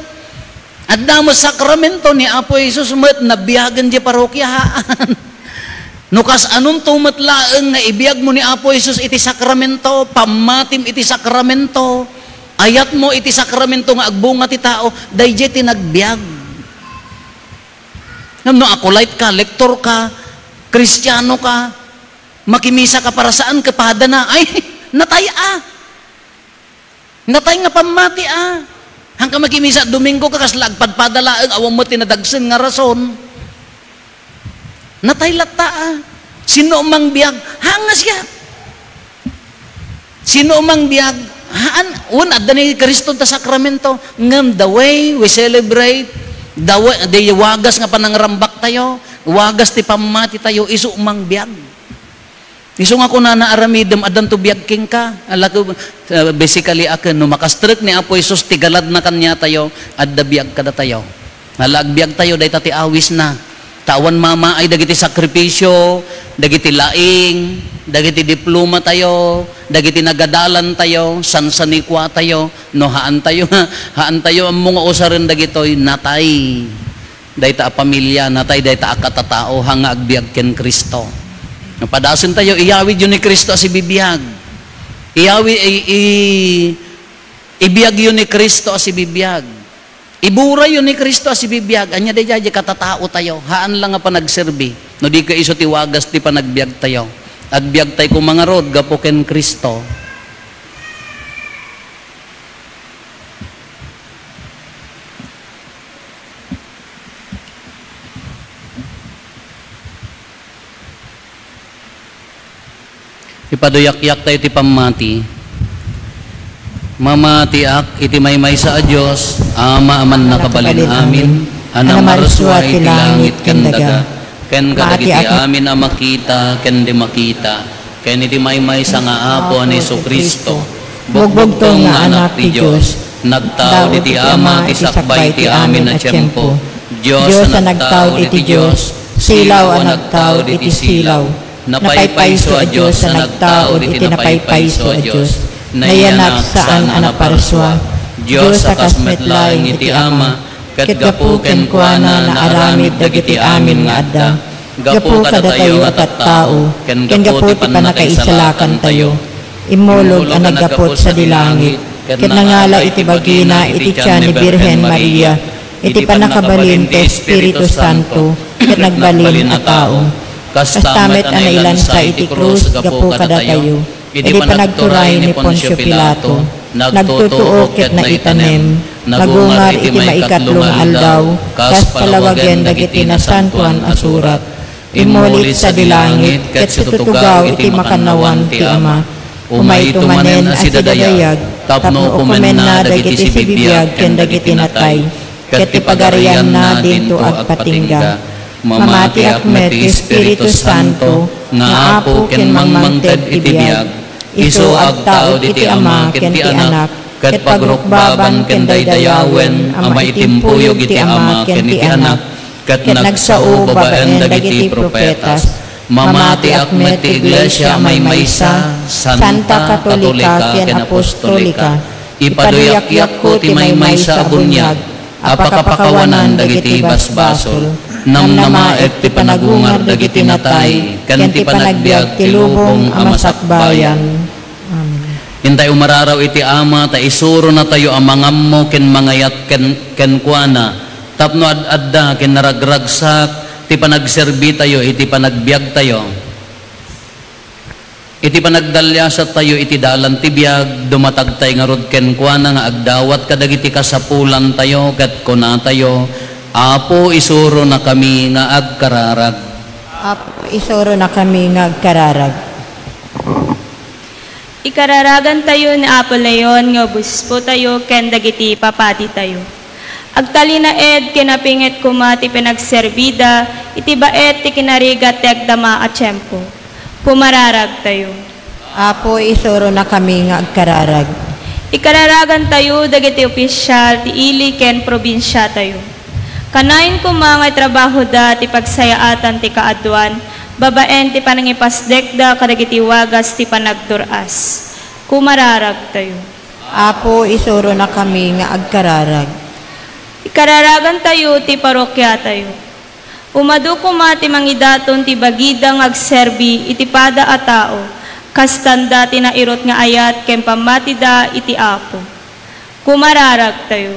Adda met sakramento ni Apo Jesus met, nabiagen di parokia, haan. No kasanonto met laeng nga ibiagmo ni Apo Jesus iti sakramento, pammatim iti sakramento, ayatmo iti sakramento nga agbunga ti tao, daydiay ti nagbiag. Ngem no acolyte ka, lektor ka, Kristiano ka, makimisa ka para saan ka padana, ay, natay a. Natay nga pammati a. Haanka makimisa Domingo ka, kasla agpadpada laeng, awan met ti nadagsen nga rason. Natay latta a. Sino mang biag? Haan nga siak. Sino mang biag? Haan, wen, adda ni Cristo ta sakramento. Ngem the way we celebrate, the way, the wagas nga panangrambak tayo, wagas ti pammati tayo, isu mang biag. Isu nga kunana, "Aramidem, addanto biag kenka." Ala ko, uh, basically, aken, no makastrek ni Apo Jesus, ti galadna kaniatayo, adda biag kadatayo. Ala, agbiag tayo, dayta ti awisna. Ta awan mamaay dagiti sakripisio, dagiti laing, dagiti diploma tayo, dagiti nagadalan tayo, sansanikua tayo, no haan tayo, haan tayo ammo nga usaren dagitoy, natay. Dayta a pamilia, natay dayta a katatao, haan nga agbiag ken Cristo. No padasen tayo, iyawid yo ni Cristo a sibibiag. Iyawi-, i-, i-, ibiag yo ni Cristo a sibibiag. Iburay yo ni Cristo a sibibiag. Ania daydiay, di katatao tayo. Haan lang nga panagserbi. No di ka isu ti wagas ti panagbiag tayo. Agbiag tayo koma ngarud, gapu ken Cristo. Ipaduyakyak tayo ti pammati. Mamatiak iti maymaysa a Dios, Ama a mannakabalin amin, a namarsua iti langit ken daga, ken kadagiti amin a makita ken di makita, ken iti maymaysa nga Apo a ni Jesu-Cristo, bugbugtong nga Anak ti Dios, nagtaud iti Ama ti sakbay ti amin a tiempo, Dios a nagtaud iti Dios, silaw a nagtaud iti silaw, napaypayso a Dios a nagtaud iti napaypayso a Dios, nayanak saan a naparsua, Dios a kas met laeng iti Ama, ket gapu kenkuana naaramid dagiti amin nga adda. Gapu kadatayo a tattao, ken gapu ti pannakaisalakantayo, immulog a naggapu sadi langit, ket nangala iti bagina iti tian ni Birhen Maria, iti pannakabalin ti Espiritu Santo, ket nagbalin a tao. Kasta met a nailansa iti krus gapu kadatayo, iti panagturay ni Poncio Pilato, nagtutuok ket naitanem, nagungar iti maikatlo nga aldaw, kas palawagen dagiti Nasantoan a Surat. Immulit sadi langit, ket situtugaw iti makannawan ti Ama. Umayto manen a sidadayag, tapno ukomenna dagiti sibibiag ken dagiti natay, ket ti pagarianna dinto agpatingga. Mamatiak met ti Espiritu Santo nga Apo ken mangmangted iti biag. Isu agtaud iti Ama ken ti Anak, ket pagrukbaban ken daydayawen a maitimpuyog iti Ama ken ti Anak, ket nagsao babaen dagiti profetas. Mamatiak met ti iglesia a maymaysa, santa, katolika, ken apostolika. Ipaduyakyakko ti maymaysa a buniag a pakapakawanan dagiti basbasol. Namnamaek ti panagungar dagiti natay ken ti panagbiag ti lubong a masakbayan. Amen. Intay umararaw iti Ama ta isuronatayo a mangammo ken mangayat ken-, kenkuana tapno ad-adda ken naragragsak ti panagserbitayo iti panagbiagtayo. Iti panagdaliasattayo iti dalan ti biag, dumatagtay ngarud kenkuana nga agdawat kadagiti kasapulantayo ket kunatayo, "Apo, isuronakami nga agkararag." Apo, isuronakami nga agkararag. Ikararagantayo ni Apo Leon nga obispotayo ken dagiti papatitayo. Agtalinaed ken napinget koma ti panagserbida iti baet ti kinarigat ti agdama a tiempo. Kumararagtayo. Apo, isuronakami nga agkararag. Ikararagantayo dagiti opisial ti ili ken probinsiatayo. Kanayon koma nga itrabahoda ti pagsayaatan ti kaaduan babaen ti panangipasdekda kadagiti wagas ti panagdur-as. Kumararagtayo. Apo, isuronakami nga agkararag. Ikararagantayo ti parokiatayo. Umadu koma ti mangidaton ti bagida nga agserbi iti pada a tao, kastanda ti nairut nga ayat ken pammatida iti Apo. Kumararagtayo.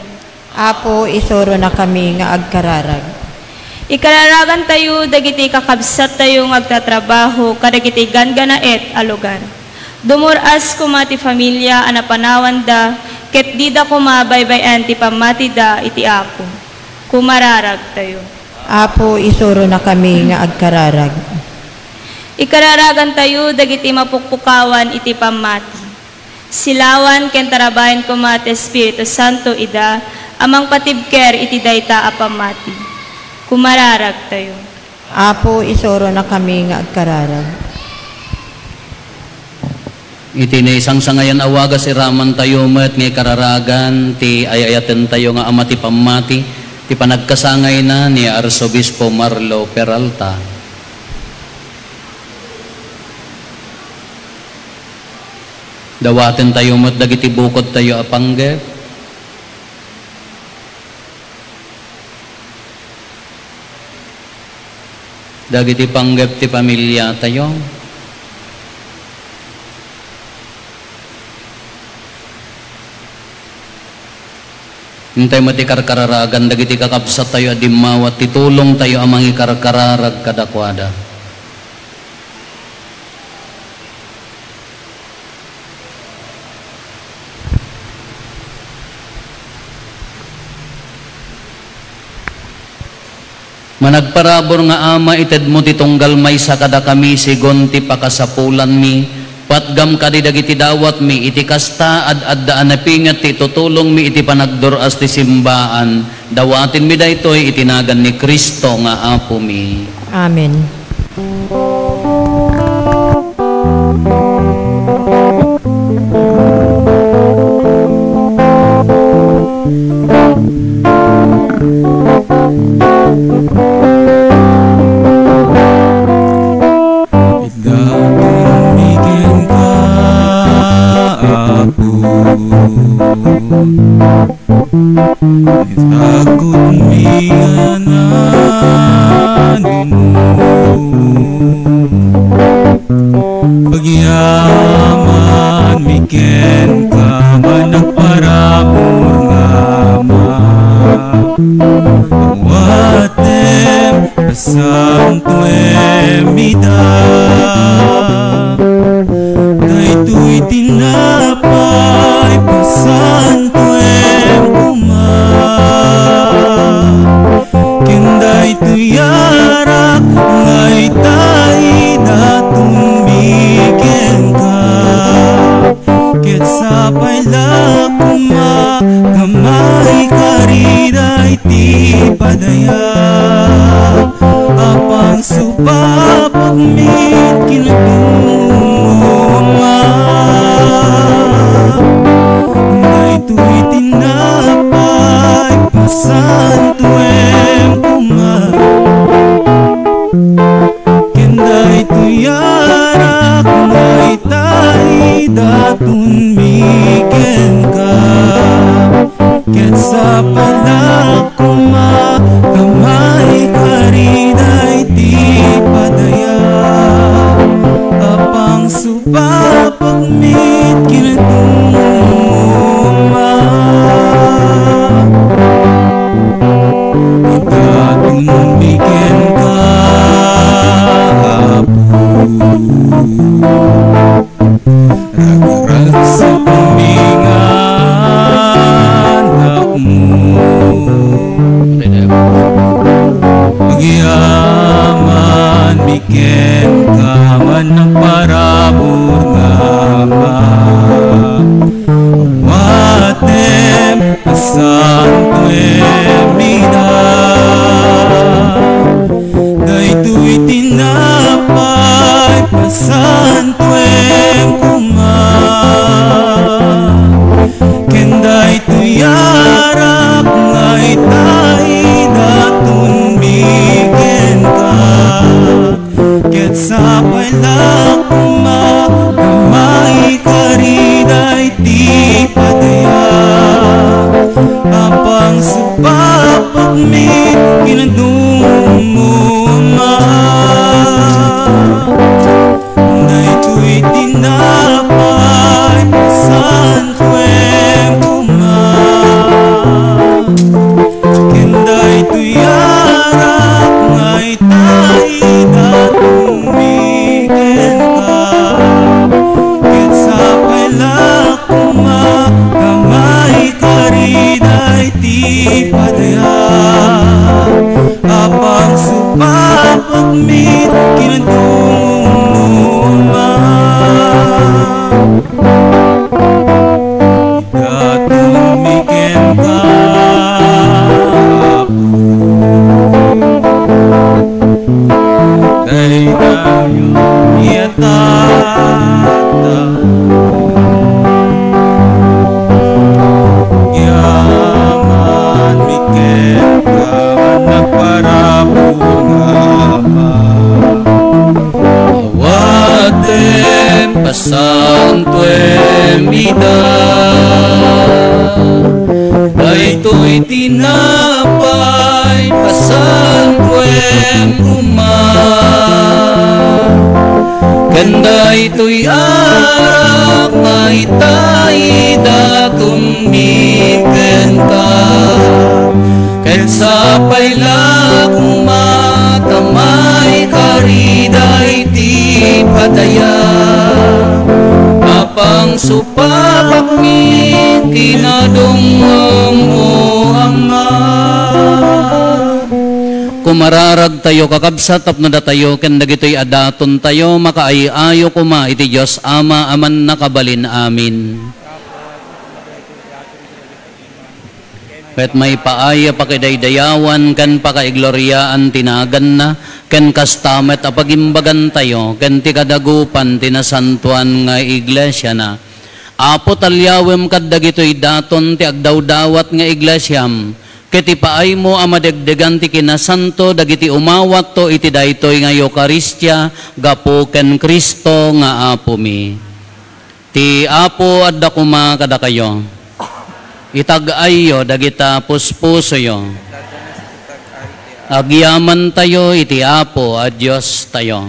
Apo, isuronakami nga agkararag. Ikararagantayo dagiti kakabsattayo nga agtatrabaho kadagiti ganggannaet a lugar. Dumur-as koma ti familia a napanawanda, ket dida koma baybay-en ti pammatida iti Apo. Kumararagtayo. Apo, isuronakami nga agkararag. Ikararagantayo dagiti mapukpukawan iti pammati. Silawan ken tarabayen koma ti Espiritu Santo ida a mangpatibker iti dayta a pammati. Kumararagtayo. Apo, isuronakami nga agkararag. Iti naisangsangayan a wagas, iramantayo met nga ikararagan ti ay-ayatentayo nga Ama ti Pammati, ti panagkasangayna ni Arsobispo Marlo Peralta. Dawatentayo met dagiti bukodtayo a panggep. Dagiti panggep ti familiatayo. Intay met ikarkararagan dagiti kakabsattayo a dimmawat ti tulongtayo a mangikarkararag kadakuada. Managparabur nga Ama, itedmo ti tunggal maysa kadakami sigun ti pakasapulanmi. Patgam kadi dagiti dawatmi, iti kasta, ad-adda a napinget ti itutulongmi iti panagdur-as ti simbaan. Dawatenmi daytoy iti nagan ni Cristo nga Apomi. Amen. Idatonmi kenka, Apo. Itagodmi a nanumo. Agyamanmi kenka, managparabur nga Ama. Awatem, pasantoem ida. Daytoy tinapay, pasantoem koma. Ken daytoy arak nga ita idatonmi kenka. Ket sapay la koma nga maikari daytoy padaya a pangsupapakmi ken agdumduma. Daytoy tinapay, pasantoem koma. Agyamankami kenka, mannakparabur nga Ama. Awatem, pasantoem ida. Daytoy tinapay, pasantoem koma. Ken daytoy arak nga itay datonmi kenka. Ket sapay la koma nga maikari daytoy padayam a pangsupapakmi ken adungonmo, Ama. Daytoy tinapay, pasantoem koma. Ken daytoy arak nga itay datonmi kenka. Ket sapay la koma nga maikari daytoy padayam a pangsupapakmi ken adungonmo, Ama. Datonmi kenka, Apo. Daydayaw, Tata. Agyamankami kenka, mannakparabur nga Ama. Awatem, pasantoem ida. Daytoy tinapay, pasantoem koma. Ken daytoy arak nga itay datonmi kenka. Ket sapay la koma ta maikari daytoy padayam a pangsupapakmi ken adungonmo, Ama. Kumararagtayo, kakabsat, tapno datayo ken dagitoy a datontayo makaay-ayo koma iti Dios Ama a Mannakabalin. Amin. Ket maipaay a pakidaydayawan ken pakaigloriaan ti naganna, ken kasta met a pagimbagantayo ken ti kadagupan ti nasantoan nga iglesiana. Apo, talyawem kad dagitoy daton ti agdawdawat nga iglesiam, ket ipaaymo a madegdegan ti kinasanto dagiti umawatto iti daytoy nga Eukaristia gapu ken Cristo nga Apomi. Ti Apo adda koma kadakayo. Itag-ayyo dagita puspusoyo. Agyamantayo iti Apo a Diostayo.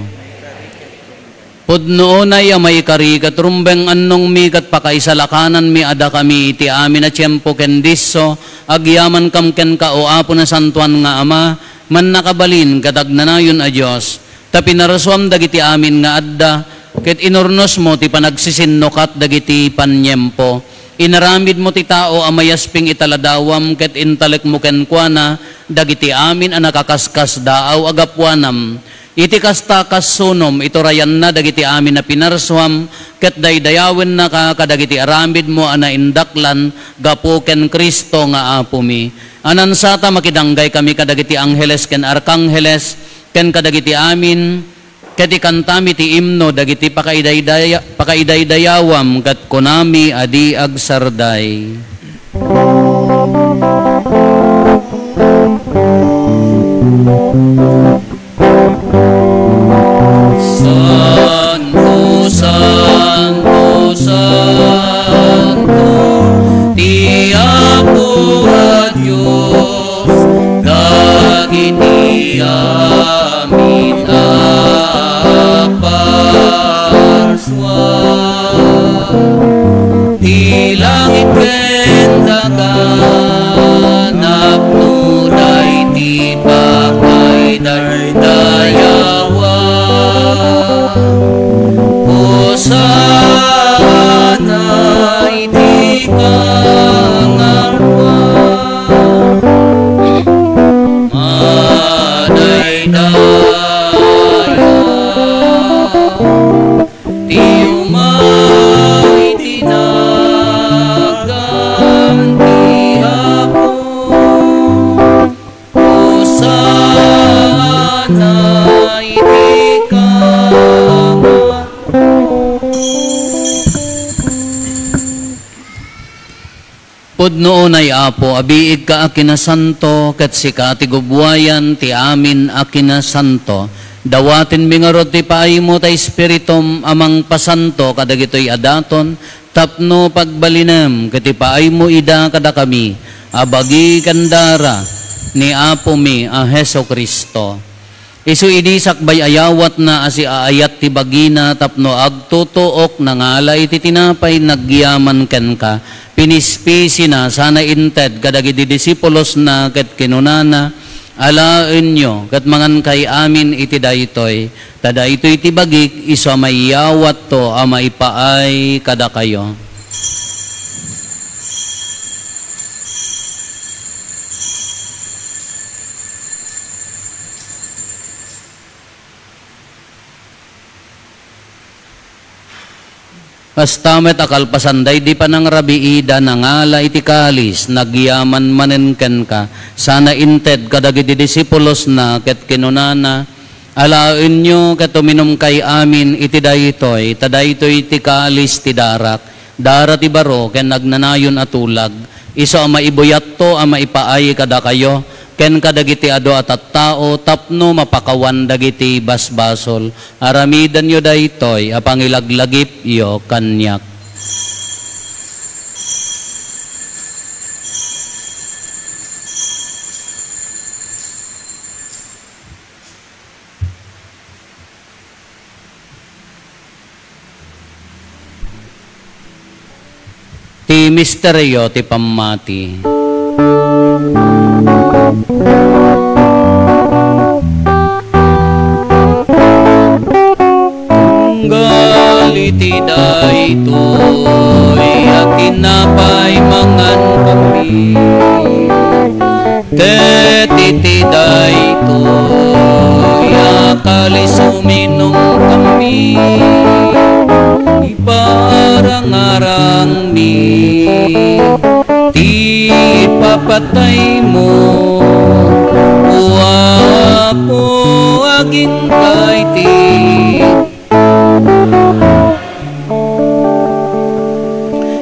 Pudno unay a maikari ket rumbeng annongmi ket pakaisalakananmi a dakami iti amin a tiempo ken disso, agyamankam kenka, O Apo, nasantoan nga Ama, mannakabalin ket agnanayon a Dios. Ta pinarsuam dagiti amin nga adda, ket inurnosmo ti panagsisinnukat dagiti paniempo. Inaramidmo ti tao a mayasping ita ladawam, ket intalekmo kenkuana dagiti amin a nakaskasdaaw a gapuanam. Iti kasta, kas sunom, iturayanna dagiti amin a pinarsuam, ket daydayawennaka kadagiti aramidmo a naindaklan gapu ken Cristo nga Apomi. Anansata, makidanggay kami kadagiti angheles ken arkangheles, ken kadagiti amin, ket ikantami ti imno dagiti pakaidayday-, pakaidaydayawam, ket kunami a di agsarday. Santo, santo, santo, ti Apo a Dios. Dagiti amin a parsua, ti langit ken daga, napno daydi pakaiday. Pudno unay, Apo, a biigka a kinasanto, ket sika ti gubbuayan ti amin a kinasanto. Dawatenmi ngarud ti paaymo ta Espiritum a mangpasanto kadagitoy a daton, tapno pagbalinem ket ipaaymo ida kadakami a bagi ken dara ni Apomi a Jesu-Cristo. Isu idi sakbay a yawatna a siaayat ti bagina tapno agtutuok, nangala iti tinapay, nagyaman kenka, pinispisina, sana inted kadagiti disipulosna, ket kinunana, "Alaenyo ket mangankay amin iti daytoy, ta daytoy ti bagik, isu a maiyawatto a maipaay kadakayo." Kasta met a kalpasan daydi panangrabiida, nangala iti kalis, nagyaman manen kenka, sana inted kadagiti disipulosna, ket kinunana, "Alaenyo ket uminumkay amin iti daytoy, ta daytoy ti kalis ti darak, dara ti baro ken agnanayon a tulag, isu a maibuyatto a maipaay kadakayo ken kadagiti adu a tattao tapno mapakawan dagiti basbasol. Aramidenyo daytoy a pangilaglagipyo kaniak." Ti misterio ti pammati. Tunggal iti daytoy a tinapay, mangankami. Ket iti daytoy a kalis, uminumkami, iparangarangmi ti ipapataymo, O Apo, agingga iti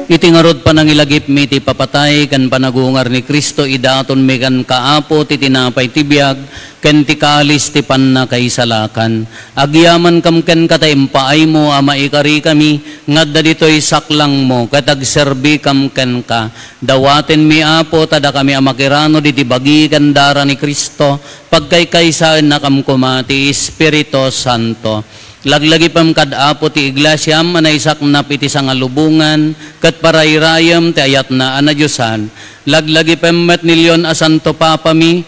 Iti ngarud, panangilagipmi ti ipapatay ken panagungar ni Cristo, idatonmi kenka, Apo, ti tinapay ti biag ken ti kalis ti pannakaisalakan. Agyamankam kenka ta impaaymo a maikarikami nga adda ditoy saklangmo ket agserbikam kenka. Dawatenmi, Apo, ta dakami a makiranud iti bagi ken dara ni Cristo, pagkaykaysaennakam koma ti Espiritu Santo. Laglagipem kad Apo ti iglesiam a naisaknap iti sangalubongan, ket parayrayem ti ayatna a nadiosan. Laglagipem met ni Leon a Santo Papami,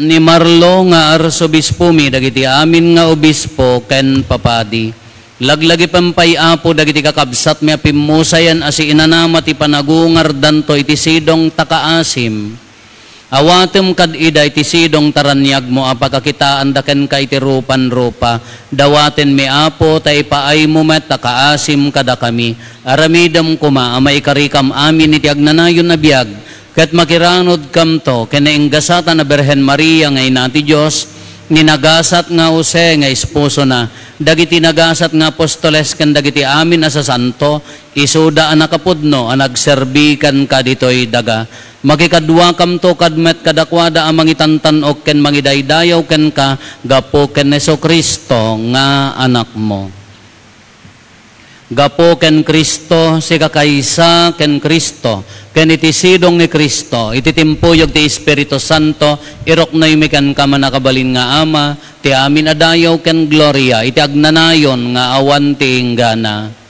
ni Marlo nga Arsobispomi, dagiti amin nga obispo ken papadi. Laglagipem pay, Apo, dagiti kakabsatmi a pimmusayan a siinanama ti panagungardanto iti sidong ta kaasim. Awatem kad ida iti sidong ta raniagmo a pakakitaanda kenka iti rupan rupa. Dawatenmi, Apo, ta ipaaymo met a kaasim kadakami. Aramidem koma a maikarikam amin iti agnanayon a biag, ket makiranudkamto ken nainggasatan a Birhen Maria nga Ina ti Dios, ni nagasat nga Jose nga esposona, dagiti nagasat nga apostoles ken dagiti amin a sasanto, isuda a nakapudno a nagserbi kenka ditoy daga. Makikaduakamto kad met kadakuada a mangitantan-ok ken mangidaydayaw kenka gapu ken Jesu-Cristo nga Anakmo. Gapu ken Cristo, sikakaysa ken Cristo, ken iti sidong ni Cristo, iti timpuyog ti Espiritu Santo, iruknoymi kenka, mannakabalin nga Ama, ti amin a dayaw ken gloria iti agnanayon nga awan ti inggana.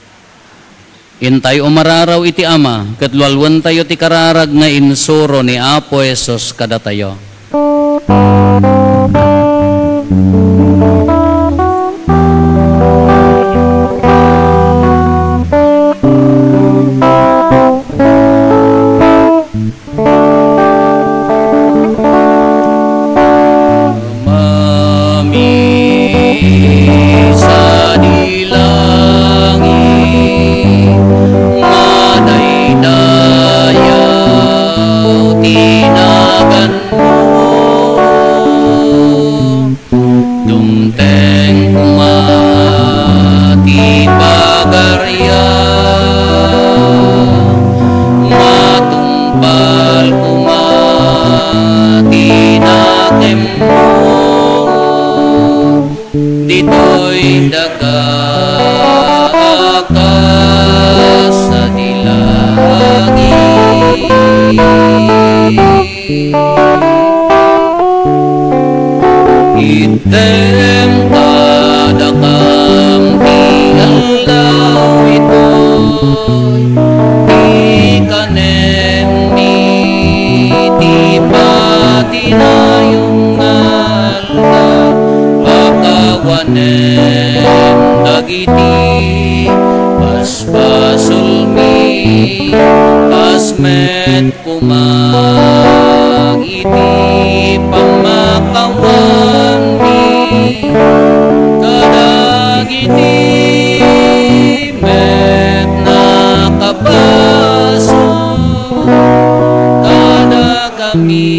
Intay umararaw iti Ama, ket lualuentayo ti kararag nga insuro ni Apo Jesus kadatayo. Amami sadi langit, madaydayaw ti naganmo. Dumteng koma ti pagariam, mat- Dagiti daga a kas sadi langit. Itdem kadakam ti aldaw itoy, ti kanem mi ti patinayon nga aldaw, pakawanem dagiti basbasolmi, kas met koma iti pammakawanmi kadagiti met nakabasol kadakami.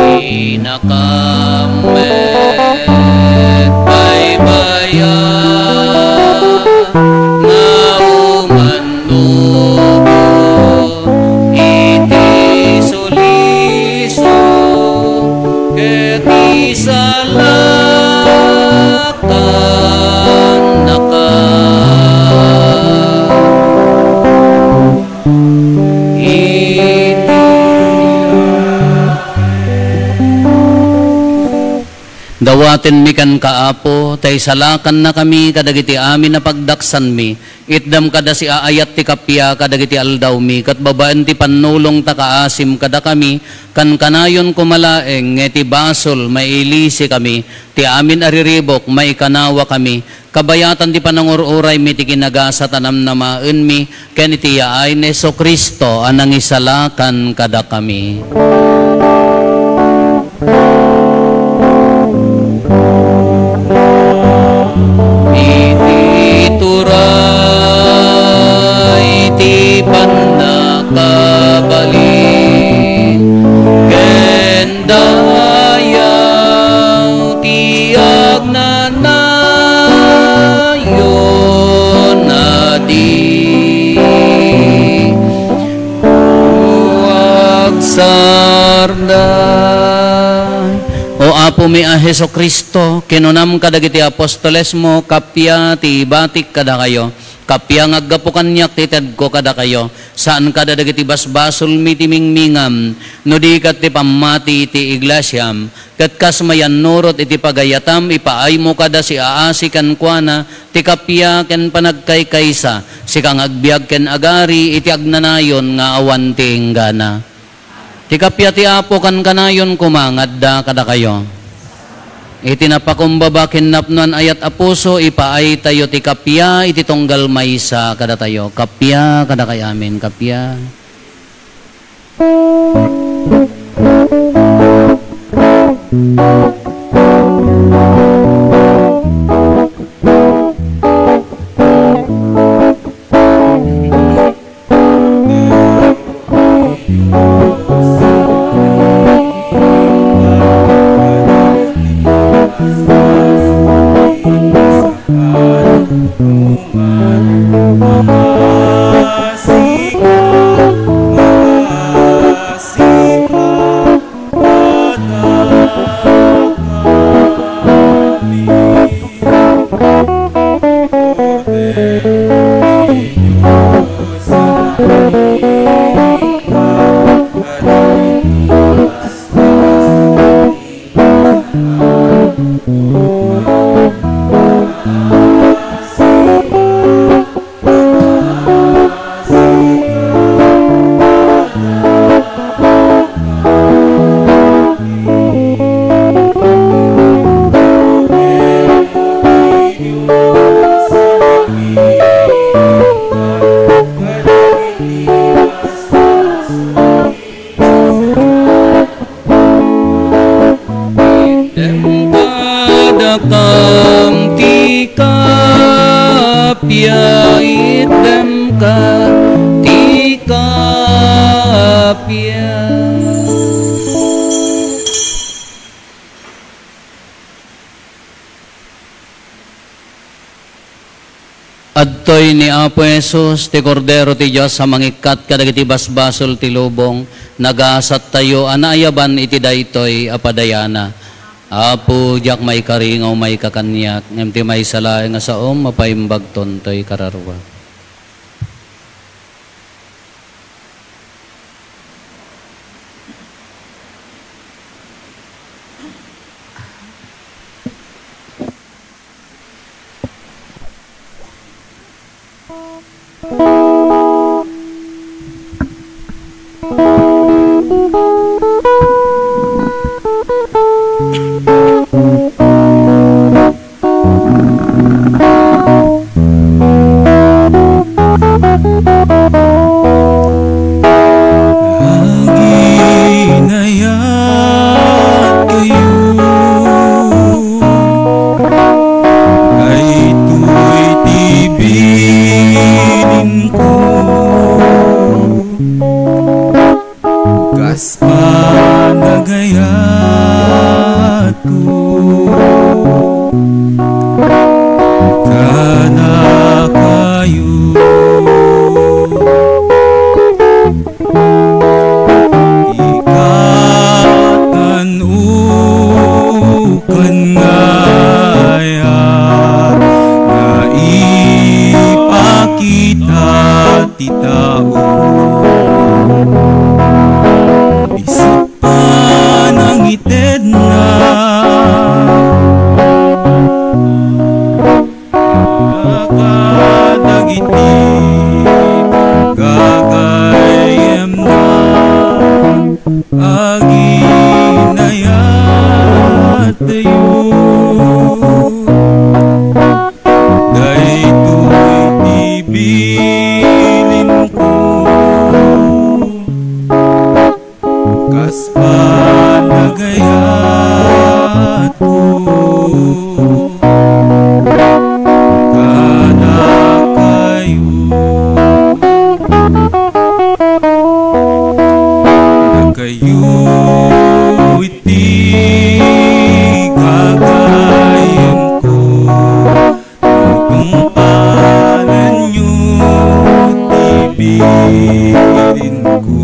Dinakam met baybaya nga umannubo iti sulisog ket isalakannaka. Iti Dawatenmi kenka, Apo, ta isalakannakami kadagiti amin a pagdaksanmi. Itdam kada siaayat ti kappia kadagiti aldawmi, ket babaen ti pannulongta, kaasim kadakami, kankanayon koma laeng nga iti basol, mailisikami. Ti amin a riribuk, maikanawakami. Kabayatan ti panangur-uraymi ti kinagasat a namnamaenmi ken iti yaay ni Jesu-Cristo a nangisalakan kadakami. Iti turay ti pannakabalin ken dayaw ti agnanayon a di agsarday. O Apomi a Jesu-Cristo, kinunam kadagiti apostolesmo, kappia ti ibatik kadakayo. Kappia nga aggapu kaniak ti itedko kadakayo, saan kada dagiti basbasolmi ti mingmingam, no di ket ti pammati iti iglesiam, ket kas mayannurot iti pagayatam, ipaaymo kada siaasi kenkuana ti kappia ken panagkaykaysa, sika nga agbiag ken agari iti agnanayon nga awan ti inggana. Ti kappia ti Apo kankanayon koma nga adda kadakayo. Iti napakumbaba ken napnoan ayat a puso, ipaaytayo ti kappia iti tunggal maysa kadatayo. Kappia kadakay amin, kappia. Itdem kadakam ti kappia, itdem ka ti kappia. Ad- Toy ni Apo Jesus, ti Kordero ti Dios a mangikkat kadagiti basbasol ti lubong, nagasattayo a naayaban iti daytoy a padayana. Apo, diak maikari nga umayka kaniak, ngem ti maysa laeng a saom, mapaimbagton toy kararua. Aginayat kayo, daytoy ti bilinko. Kas panagayatko kadakayo, ikatan-okan nga aya nga ipakita ti tao. Isu panangitedna kadagiti gagayyemna, aginayat tayo. Daytoy ti bilinko, kas panagayatko kadakayo. Dakayo iti gagayyemko, tungpalenyo ti bilinko.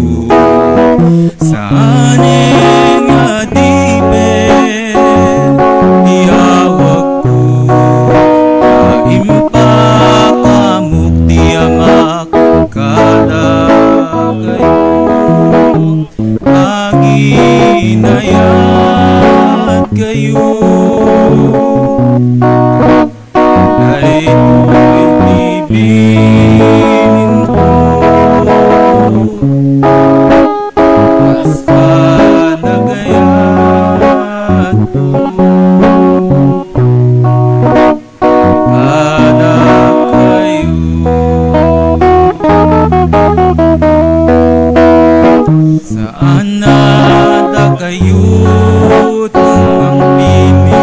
Saanen nga adipen ti awagko, ta impakamok ti Amak kadakayo. Aginayat kayo. Daytoy ti bilinko, kas panagayatko kadakayo. Saan a dakayo ti nangpili.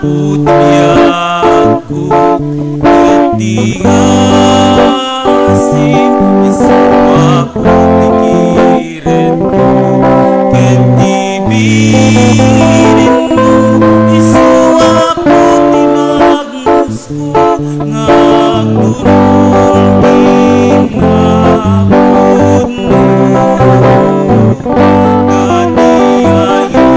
Ti biagko, ket ti asin, isu apo ti kiretko, ket ti bilinmo, isu apo ti magnusko, nga agturong ti napudno. Kadi ayat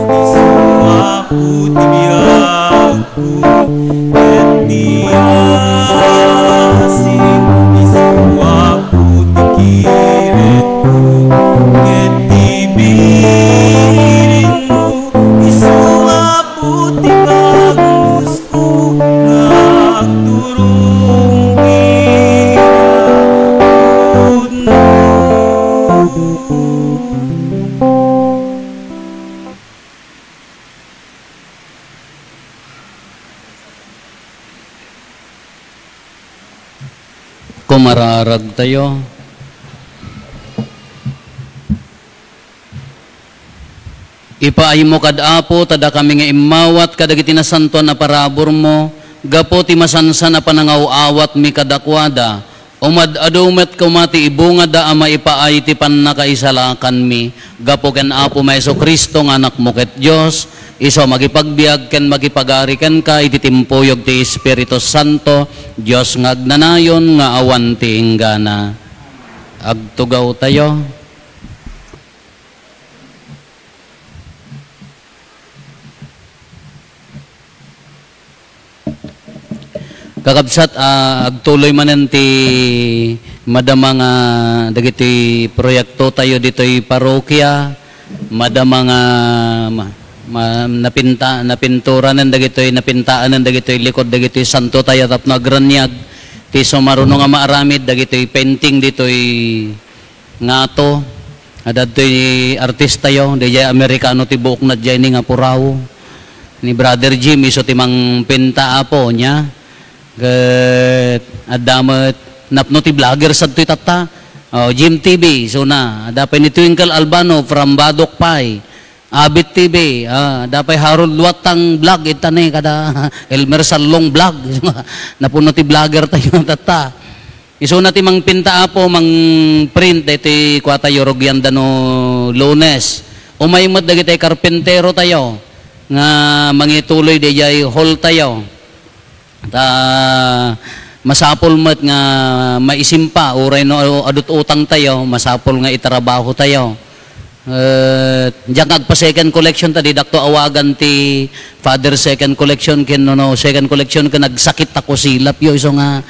Isu apo ti biagko, ket ti asin, isu apo ti kiretko, ket ti bilinmo, isu apo ti bagus nga agturong ti napudno. Kumararag tayo. Ipaaymo kad Apo, ta dakami nga immawat kadagiti nasantoan a paraburmo, gapu ti masansan a panangaw-awatmi kadakuada. Umad-adu met koma ti ibungada a maipaay ti pannakaisalakanmi. Gapu ken Apo mi Jesu-Cristo nga Anakmo ket Dios, isu a makipagbiag ken makipagari kenka iti timpuyog ti Espiritu Santo, Dios nga agnanayon nga awan ti inggana. Agtugaw tayo. Kakabsat, ah, agtuloy manen ti madama nga dagiti proyekto tayo ditoy parokia, madama nga ma-, ma-, napinta-, napinturanen dagitoy, napintaanen dagitoy likod dagitoy santo tayo tapno agraniag ti sumaruno nga maaramid dagitoy painting ditoy ngato, adda ditoy artistayo, diay Amerikano ti buokna diay ni nga puraw. Ni Brother Jim, isu ti mangpinta, Apo, nia. Ket adda met napno ti vlogger sadtoy tatta. Oh, Jim T V, isuna. Adda pay ni Twinkle Albano from Badoc pay. Abit T V, ah, adda pay Harold Luatang vlog, ita ni kada Elmer Salong vlog. Napuno ti vlogger tayo tatta. Isuna ti mangpinta, Apo, mangprint daytoy kua tayo rugianda no Lunes. Umay met dagiti karpintero tayo nga mangituloy daydiay hall tayo. Ta masapul met nga maisimpa, uray no adu ti utang tayo, masapul nga itrabaho tayo. Eh, diak nga agpa-second collection ta, didakto awagan ti Father second collection ken no, no, second collection ken agsakit ta kusilap yo, isu nga,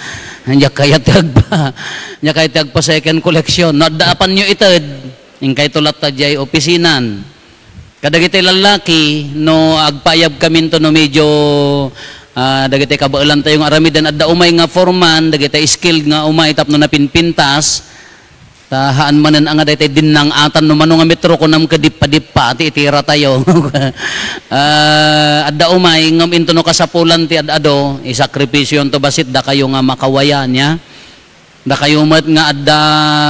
diak kayat ti agpa-, diak kayat ti agpa-second collection. No, adda apanyo ited, inkayto latta diay opisinan. Kadagiti lallaki, no, agpayabkaminto no medyo, ah, dagiti kabaelan tayo nga aramiden, adda umay nga foreman, dagiti skilled nga umay tapno napinpintas, Ta haan manen a nga daytoy dinnang-atan no mano nga metro, kunam ket dippa-dippa ti itira tayo. Ah, adda umay, ngem into no kasapulan ti ad-ado, isakripisyonto bassit dakayo nga makawayan, ya. Dakayo met nga adda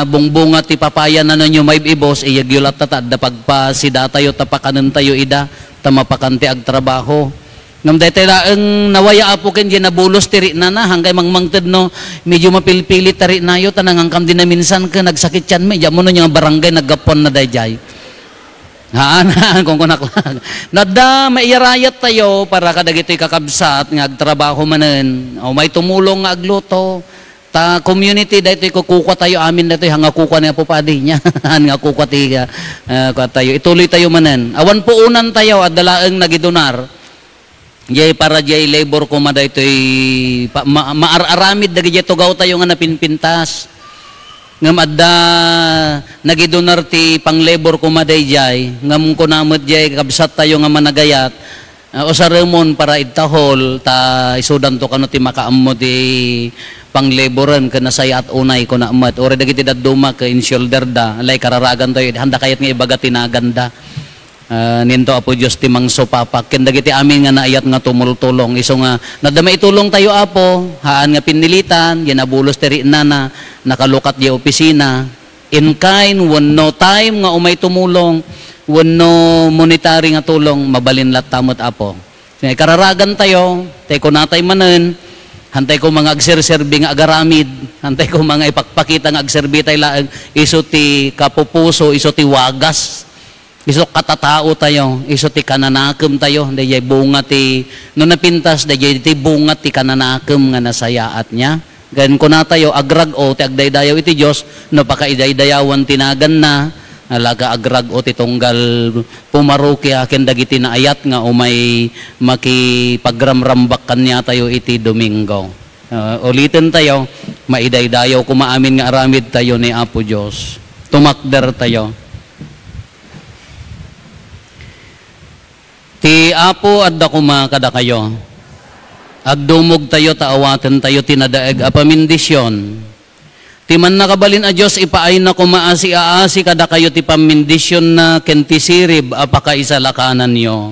bungbunga ti papaya nananyo maib-ibos, iyegyo latta ta adda pagpasidatayo ta pakanentayo ida, ta mapakan ti agtrabaho. Ngem daytoy laeng nawaya, Apo, ken diay nabulos ti riknana, hangkay mangmangted no, medyo mapilpilit ta riknayo, ta nangankam di naminsan ken nagsakit tianmi, diay ammo no nga barangay naggapuanna daydiay. Haan, kunkunak lang. No adda maiyarayat tayo para kadagitoy kakabsat nga agtrabaho manen, o may tumulong nga agluto, Ta community daytoy, kukua tayo amin daytoy, hanga kukua ni Apo Padi niya. Hanga kukua ti, ah, ah, kua tayo. Ituloy tayo manen. Awan puonan tayo, adda laeng nagidunar. Jay para jay labor koma daytoy, pa-, ma-, maar-aramid dagiti tugaw tayo nga napinpintas. Ngem adda nagidunar ti panglabor koma dayjay, ngem kuna met jay kabsat tayo nga managayat, Ah, usaremon para ita hall, ta isudanto kano ti makaammo ti panglaboren ken nasayaat unay, kuna met. Uray dagiti dadduma ket in-shoulder da, lay kararagan tayo, handa kayat nga ibaga ti naganda. Ah, ninto Apo Dios ti mangsupapa, ken dagiti amin nga naayat nga tumultulong. Isu nga, no adda maitulong tayo, Apo, haan nga pinnilitan, diay nabulos ti riknana, nakalukat diay opisina, in kind wenno time nga umay tumulong, wenno monetary nga tulong, mabalin latta met, Apo. Nga ikararagantayo, tay kunatay manen, hantay koma nga agserserbi nga agaramid, hantay koma nga ipakpakita nga agserbitay laeng, isu ti kapupuso, isu ti wagas, isu katataotayo, isu ti kananakemtayo, daydiay bunga ti, no napintas, daydiay ti bunga ti kananakem nga nasayaat niya. Ken kunatayo, agrag-o ti agdaydayaw iti Dios, no pakaidaydayawan ti naganna, alaka agrag-o ti tunggal pumarokia ken dagiti naayat nga umay makipagramrambak kaniatayo iti Domingo. Ah, uliten tayo, maidaydayaw koma amin nga aramid tayo ni Apo Dios. Tumakder tayo. Ti Apo adda koma kadakayo. Agdumogtayo ta awatentayo ti nadaeg a pamendisyon. Ti Mannakabalin a Dios, ipaayna koma a siaasi kadakayo ti pammendisyonna ken ti sirib a pakaisalakananyo.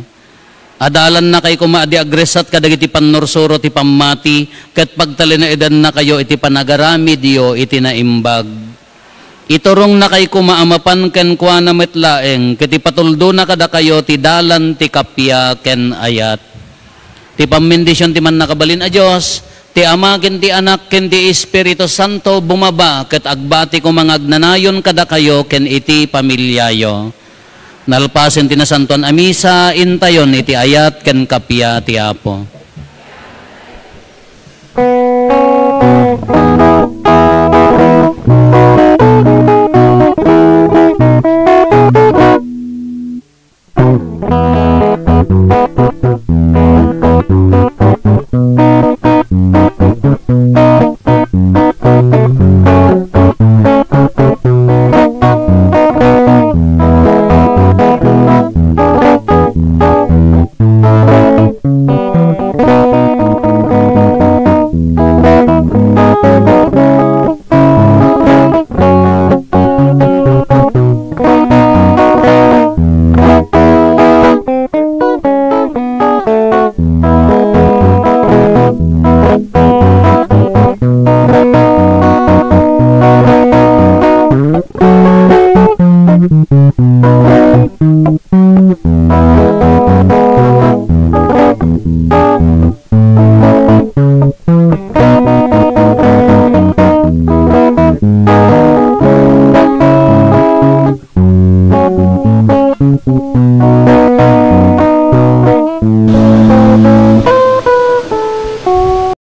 Adalannakay koma a di agressat kadagiti pannursuro ti pammati, ket pagtalinaedannakayo iti panagaramidyo iti naimbag. Iturongnakay koma a mapan kenkuana met laeng, ket ipatuldona kadakayo ti dalan ti kappia ken ayat. Ti pammendision ti Mannakabalin a Dios, ti Ama ken ti Anak ken ti Espiritu Santo, bumaba ket agbati koma nga agnanayon kadakayo ken iti familiayo. Nalpasen ti Nasantoan a Misa, intayon iti ayat ken kappia ti Apo.